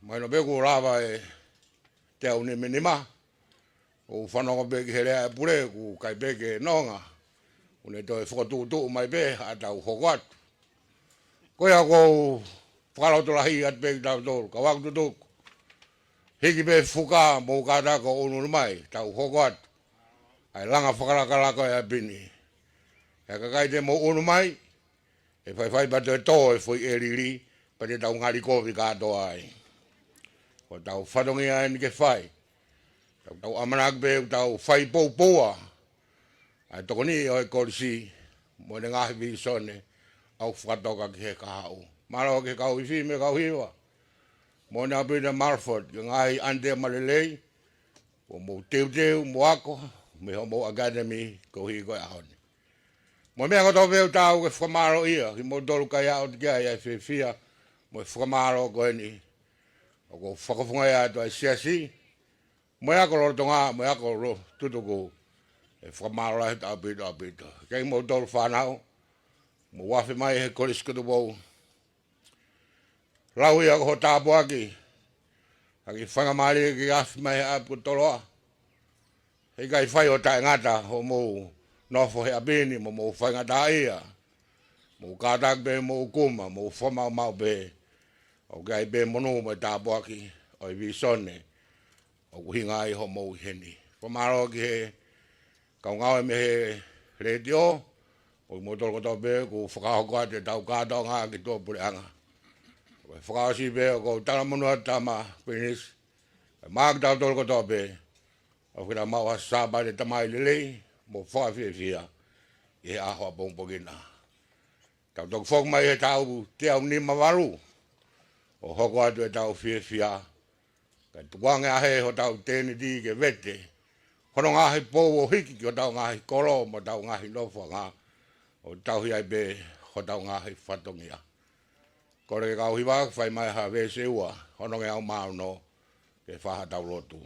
mahino pē kuo lava e teau nima nima. ʻOku ou fanongo pē ki he lea e pule, ʻoku ʻikai pē ke nonga. ʻOku ne toe fokotuʻutuʻu mai pē haʻatau hoko atu. Ko ia ʻoku ou fakalotolahi atu pē kitautolu, kau ako tutuku. Hiki pē fuka mou kātaki ʻo ʻunuʻunu mai, tau hoko atu ʻa e langa fakalakalaka ʻo e ʻapi ni. He ka ʻikai te mou ʻunu mai, ʻe faifai pea toe tō e foʻi ʻelili, pea te tau ngali kovi kātoa ai. Ko ʻetau fatongia eni ke fai, Tau, tau ʻamanaki pē ʻoku tau fai poupoua ʻa e tokoniʻi ʻo e kolisi mo ʻene ngaahi vīsone ʻoku fakatoka ki he kahaʻu. Mālō ki he kau ifi mo e kau hiva, mo ʻene ʻapi ʻa Malford, ki he ngaahi ʻaneteama lelei, ʻoku mou teuteu mo ako mei hoʻomou academy koeʻuhi ko e ʻaho ni. Mo e meʻa kotoa pē ʻoku tau ke fakamālōʻia, kimoutolu kaihaʻa ʻoku teʻeki ai ʻa e fiefia mo e fakamālō ko eni ʻoku fakafofongaʻi atu ʻa e siasi mo e ako lolotonga, mo e ako lolotutuku. ʻE fakamālō lahi atu ʻaupito, ʻaupito. Kimoutolu fānau, mou afe mai he Kolisi ko Tupou, lau ia ko ho tāpuaki, ʻaki faingamālie ke afe mai he ʻapi ko Toloa. Heʻikai fai ʻo taʻengata hoʻomou nofo he ʻapi ni, mo mou faingataʻaʻia, mou kātaki pē, mou kuma, mou fakamaʻumaʻu pē, ʻoku ʻi ai pē monū mo e tāpuaki ʻo e vīsone ʻoku ʻuhinga ai hoʻomou ʻi heni. Fakamālō ki he kau ngāue mei he letiō, mo kimoutolu kotoa pē ʻoku fakahoko atu ʻetau kātoanga ki tuʻapuleʻanga. Ko e fakaʻosi pē ʻoku ou talamonū atu Tama Pilinisi, ʻe maʻa kitautolu kotoa pē, ʻoku ke maʻu ha Sāpate Tamai lelei mo fakafiefia ʻi he ʻaho ʻapongipongi na. Tau toki foki mai he taʻu teau nima valu ʻo hoko atu ʻetau fiefia, kae tukuange ʻa e hotau tēniti ke vete hono ngaahi pou ʻo hiki ki hotau ngaahi kolo mo hotau ngaahi nofoʻanga, ʻo tauhi ai pē hotau ngaahi fatongia. Kole ke kau hiva ke fai mai ha veesi ʻe ua, hono ngeau mā ono, ke fai haʻatau lotu.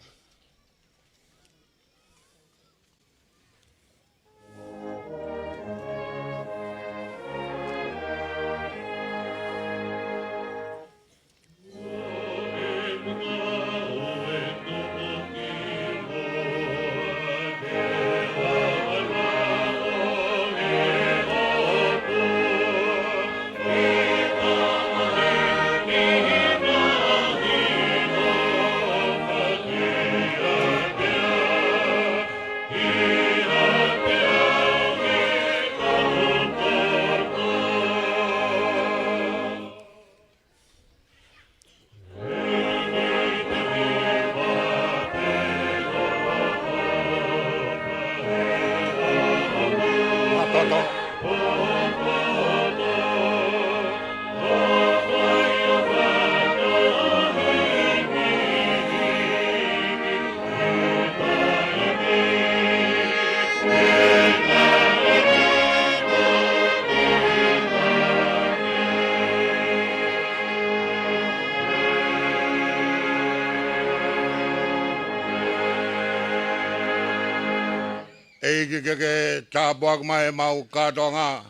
ʻEiki ke ke tāpuaki mai ʻemau kātoanga,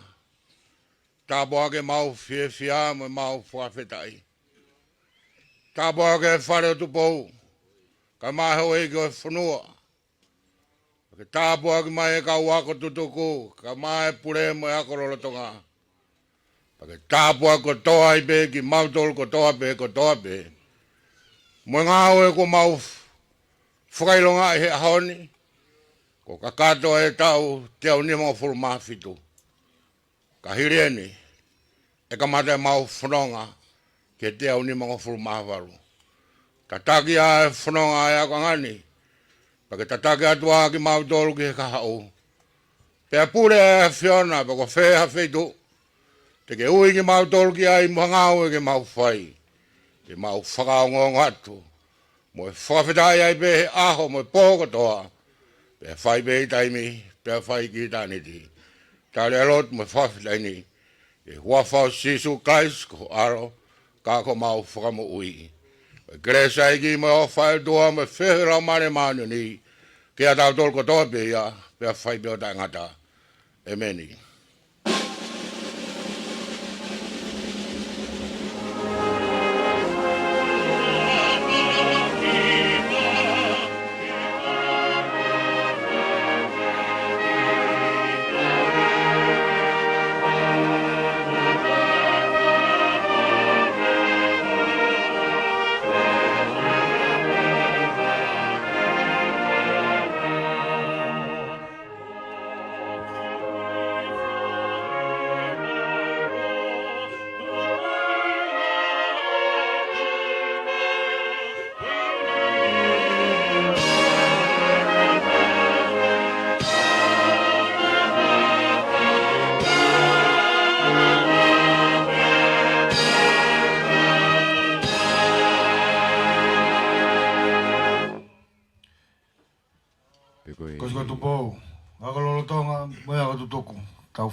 tāpuaki ʻemau fiefia mo ʻemau fakafetaʻi. Tāpuaki e fale ʻo Tupou, kae ʻumaʻā e houʻeiki ʻo e fonua. Ke tāpuaki mai e kau ako tutuku, kae ʻumaʻā e pule mo e ako lolotonga. Pea ke tāpuaki kotoa ai pē kimautolu kotoa pē, kotoa pē. Mo e ngāue kuo mau f-, fakaʻilongaʻi he ʻaho ni, kuo kakato e taʻu teau nimangofulu mā fitu. Ka hili eni, ʻe kamata ʻemau fononga ki he teau nimangofulu mā valu. Tataki ʻa e fononga ʻa e akoʻanga ni, pea ke tataki atu ʻa kimautolu ki he kahaʻu. Pea pule ʻa e ʻAfiona, pe ko fē ha feituʻu te ke ui kimautolu ki ai mo ha ngāue ke mau fai, te mau fakaongoongo atu mo e fakafetaʻi ai pē he ʻaho mo e pō kotoa, pea fai pē ʻi taimi, pea fai ki ʻitāniti. Tali ʻa e lotu mo e fakafetaʻi ni ʻi he huafa ʻo Sīsū Kalaisi ko ho ʻAlo, ka ko homau Fakamoʻui. Ko e kelesi ʻa e ʻEiki mo e ʻofa ʻa e ʻOtua mo e feohi ʻa e Laumālie Māʻoniʻoni, ke ʻiate kitautolu kotoa pē ia, pea fai pē ʻo taʻengata. ʻEmeni.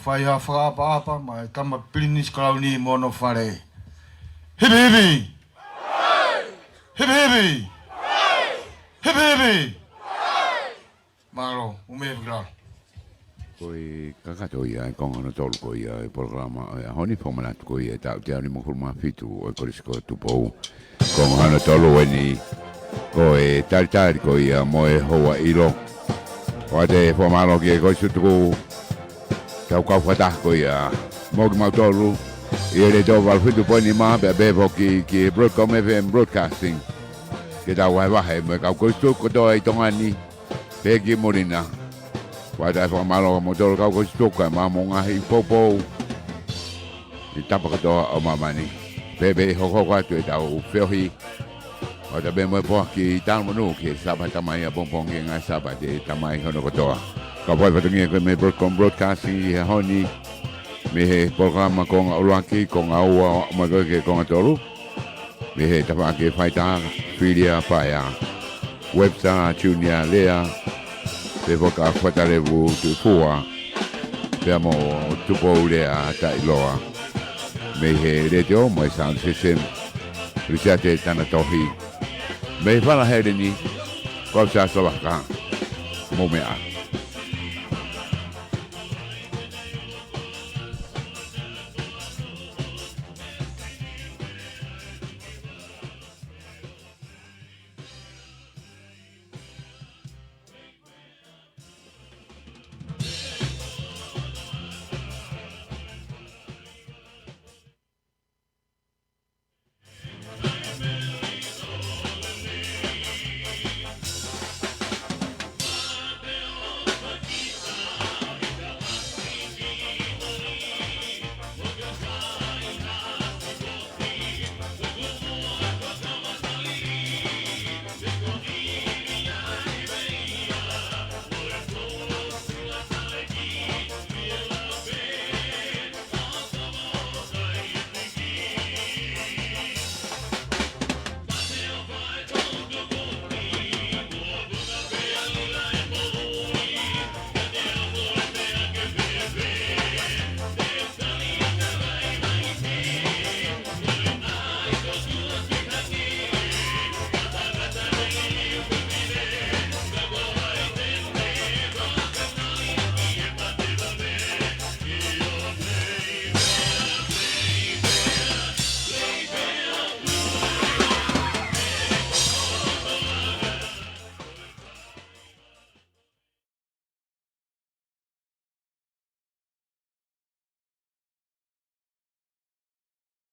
Fai ha fakaʻapaʻapa maʻa e tama Pilinisi Kalauni mo hono fale. Hipi hipi! Hipi hipi! Hipi hipi! Mālō, ʻume e fekilalo. Ko e kakato ia e konga hono tolu ko ia e polokalama ʻo e ʻaho ni, fakamanatu ko ia e taʻu teau nimangofulu mā fitu ʻo e Kolisi ko Tupou. Konga hono tolu eni, ko e talitali ko ia mo e houa ʻilo. ʻOatu e fakamālō ki he Kolisi Tutuku, tau kau fakataha ko ia mo kimautolu ʻi he Letiō valu fitu poini nima, pea pehē foki ki he Broadcom F M Broadcasting, ke tau vahevahe mo e kau Kolisi Tutuku kotoa ʻi Tonga ni, pehē ki muli na. ʻOatu e fakamālō kiate kimoutolu kau Kolisi Tutuku ʻi he maama mo e ngaahi poupou ʻi he tapa kotoa ʻo māmani. Pea pehē hokohoko atu ʻetau feohi, ʻoatu pē mo e poaki talu monū ki he Sāpate Tamai ʻapongipongi, ngaahi Sāpate Tamai hono kotoa. Kau fai fatongia ko e mei Broadcom Broadcasting ʻi he ʻaho ni, mei he polokalama konga ʻuluaki, konga ua, mo e ko e konga tolu, mei he tafaʻaki ʻo e faitā, Filia Paea, Webster Junior Lea, pea foki ʻa Fatalevu Tuʻifua, pea mo Tupou Lea Taʻiloa. Mei he Letiō mo e Sound System, Lisiate Tanatohi. Mei Fala Heleni, ko Sā Solaka. Mou meʻa.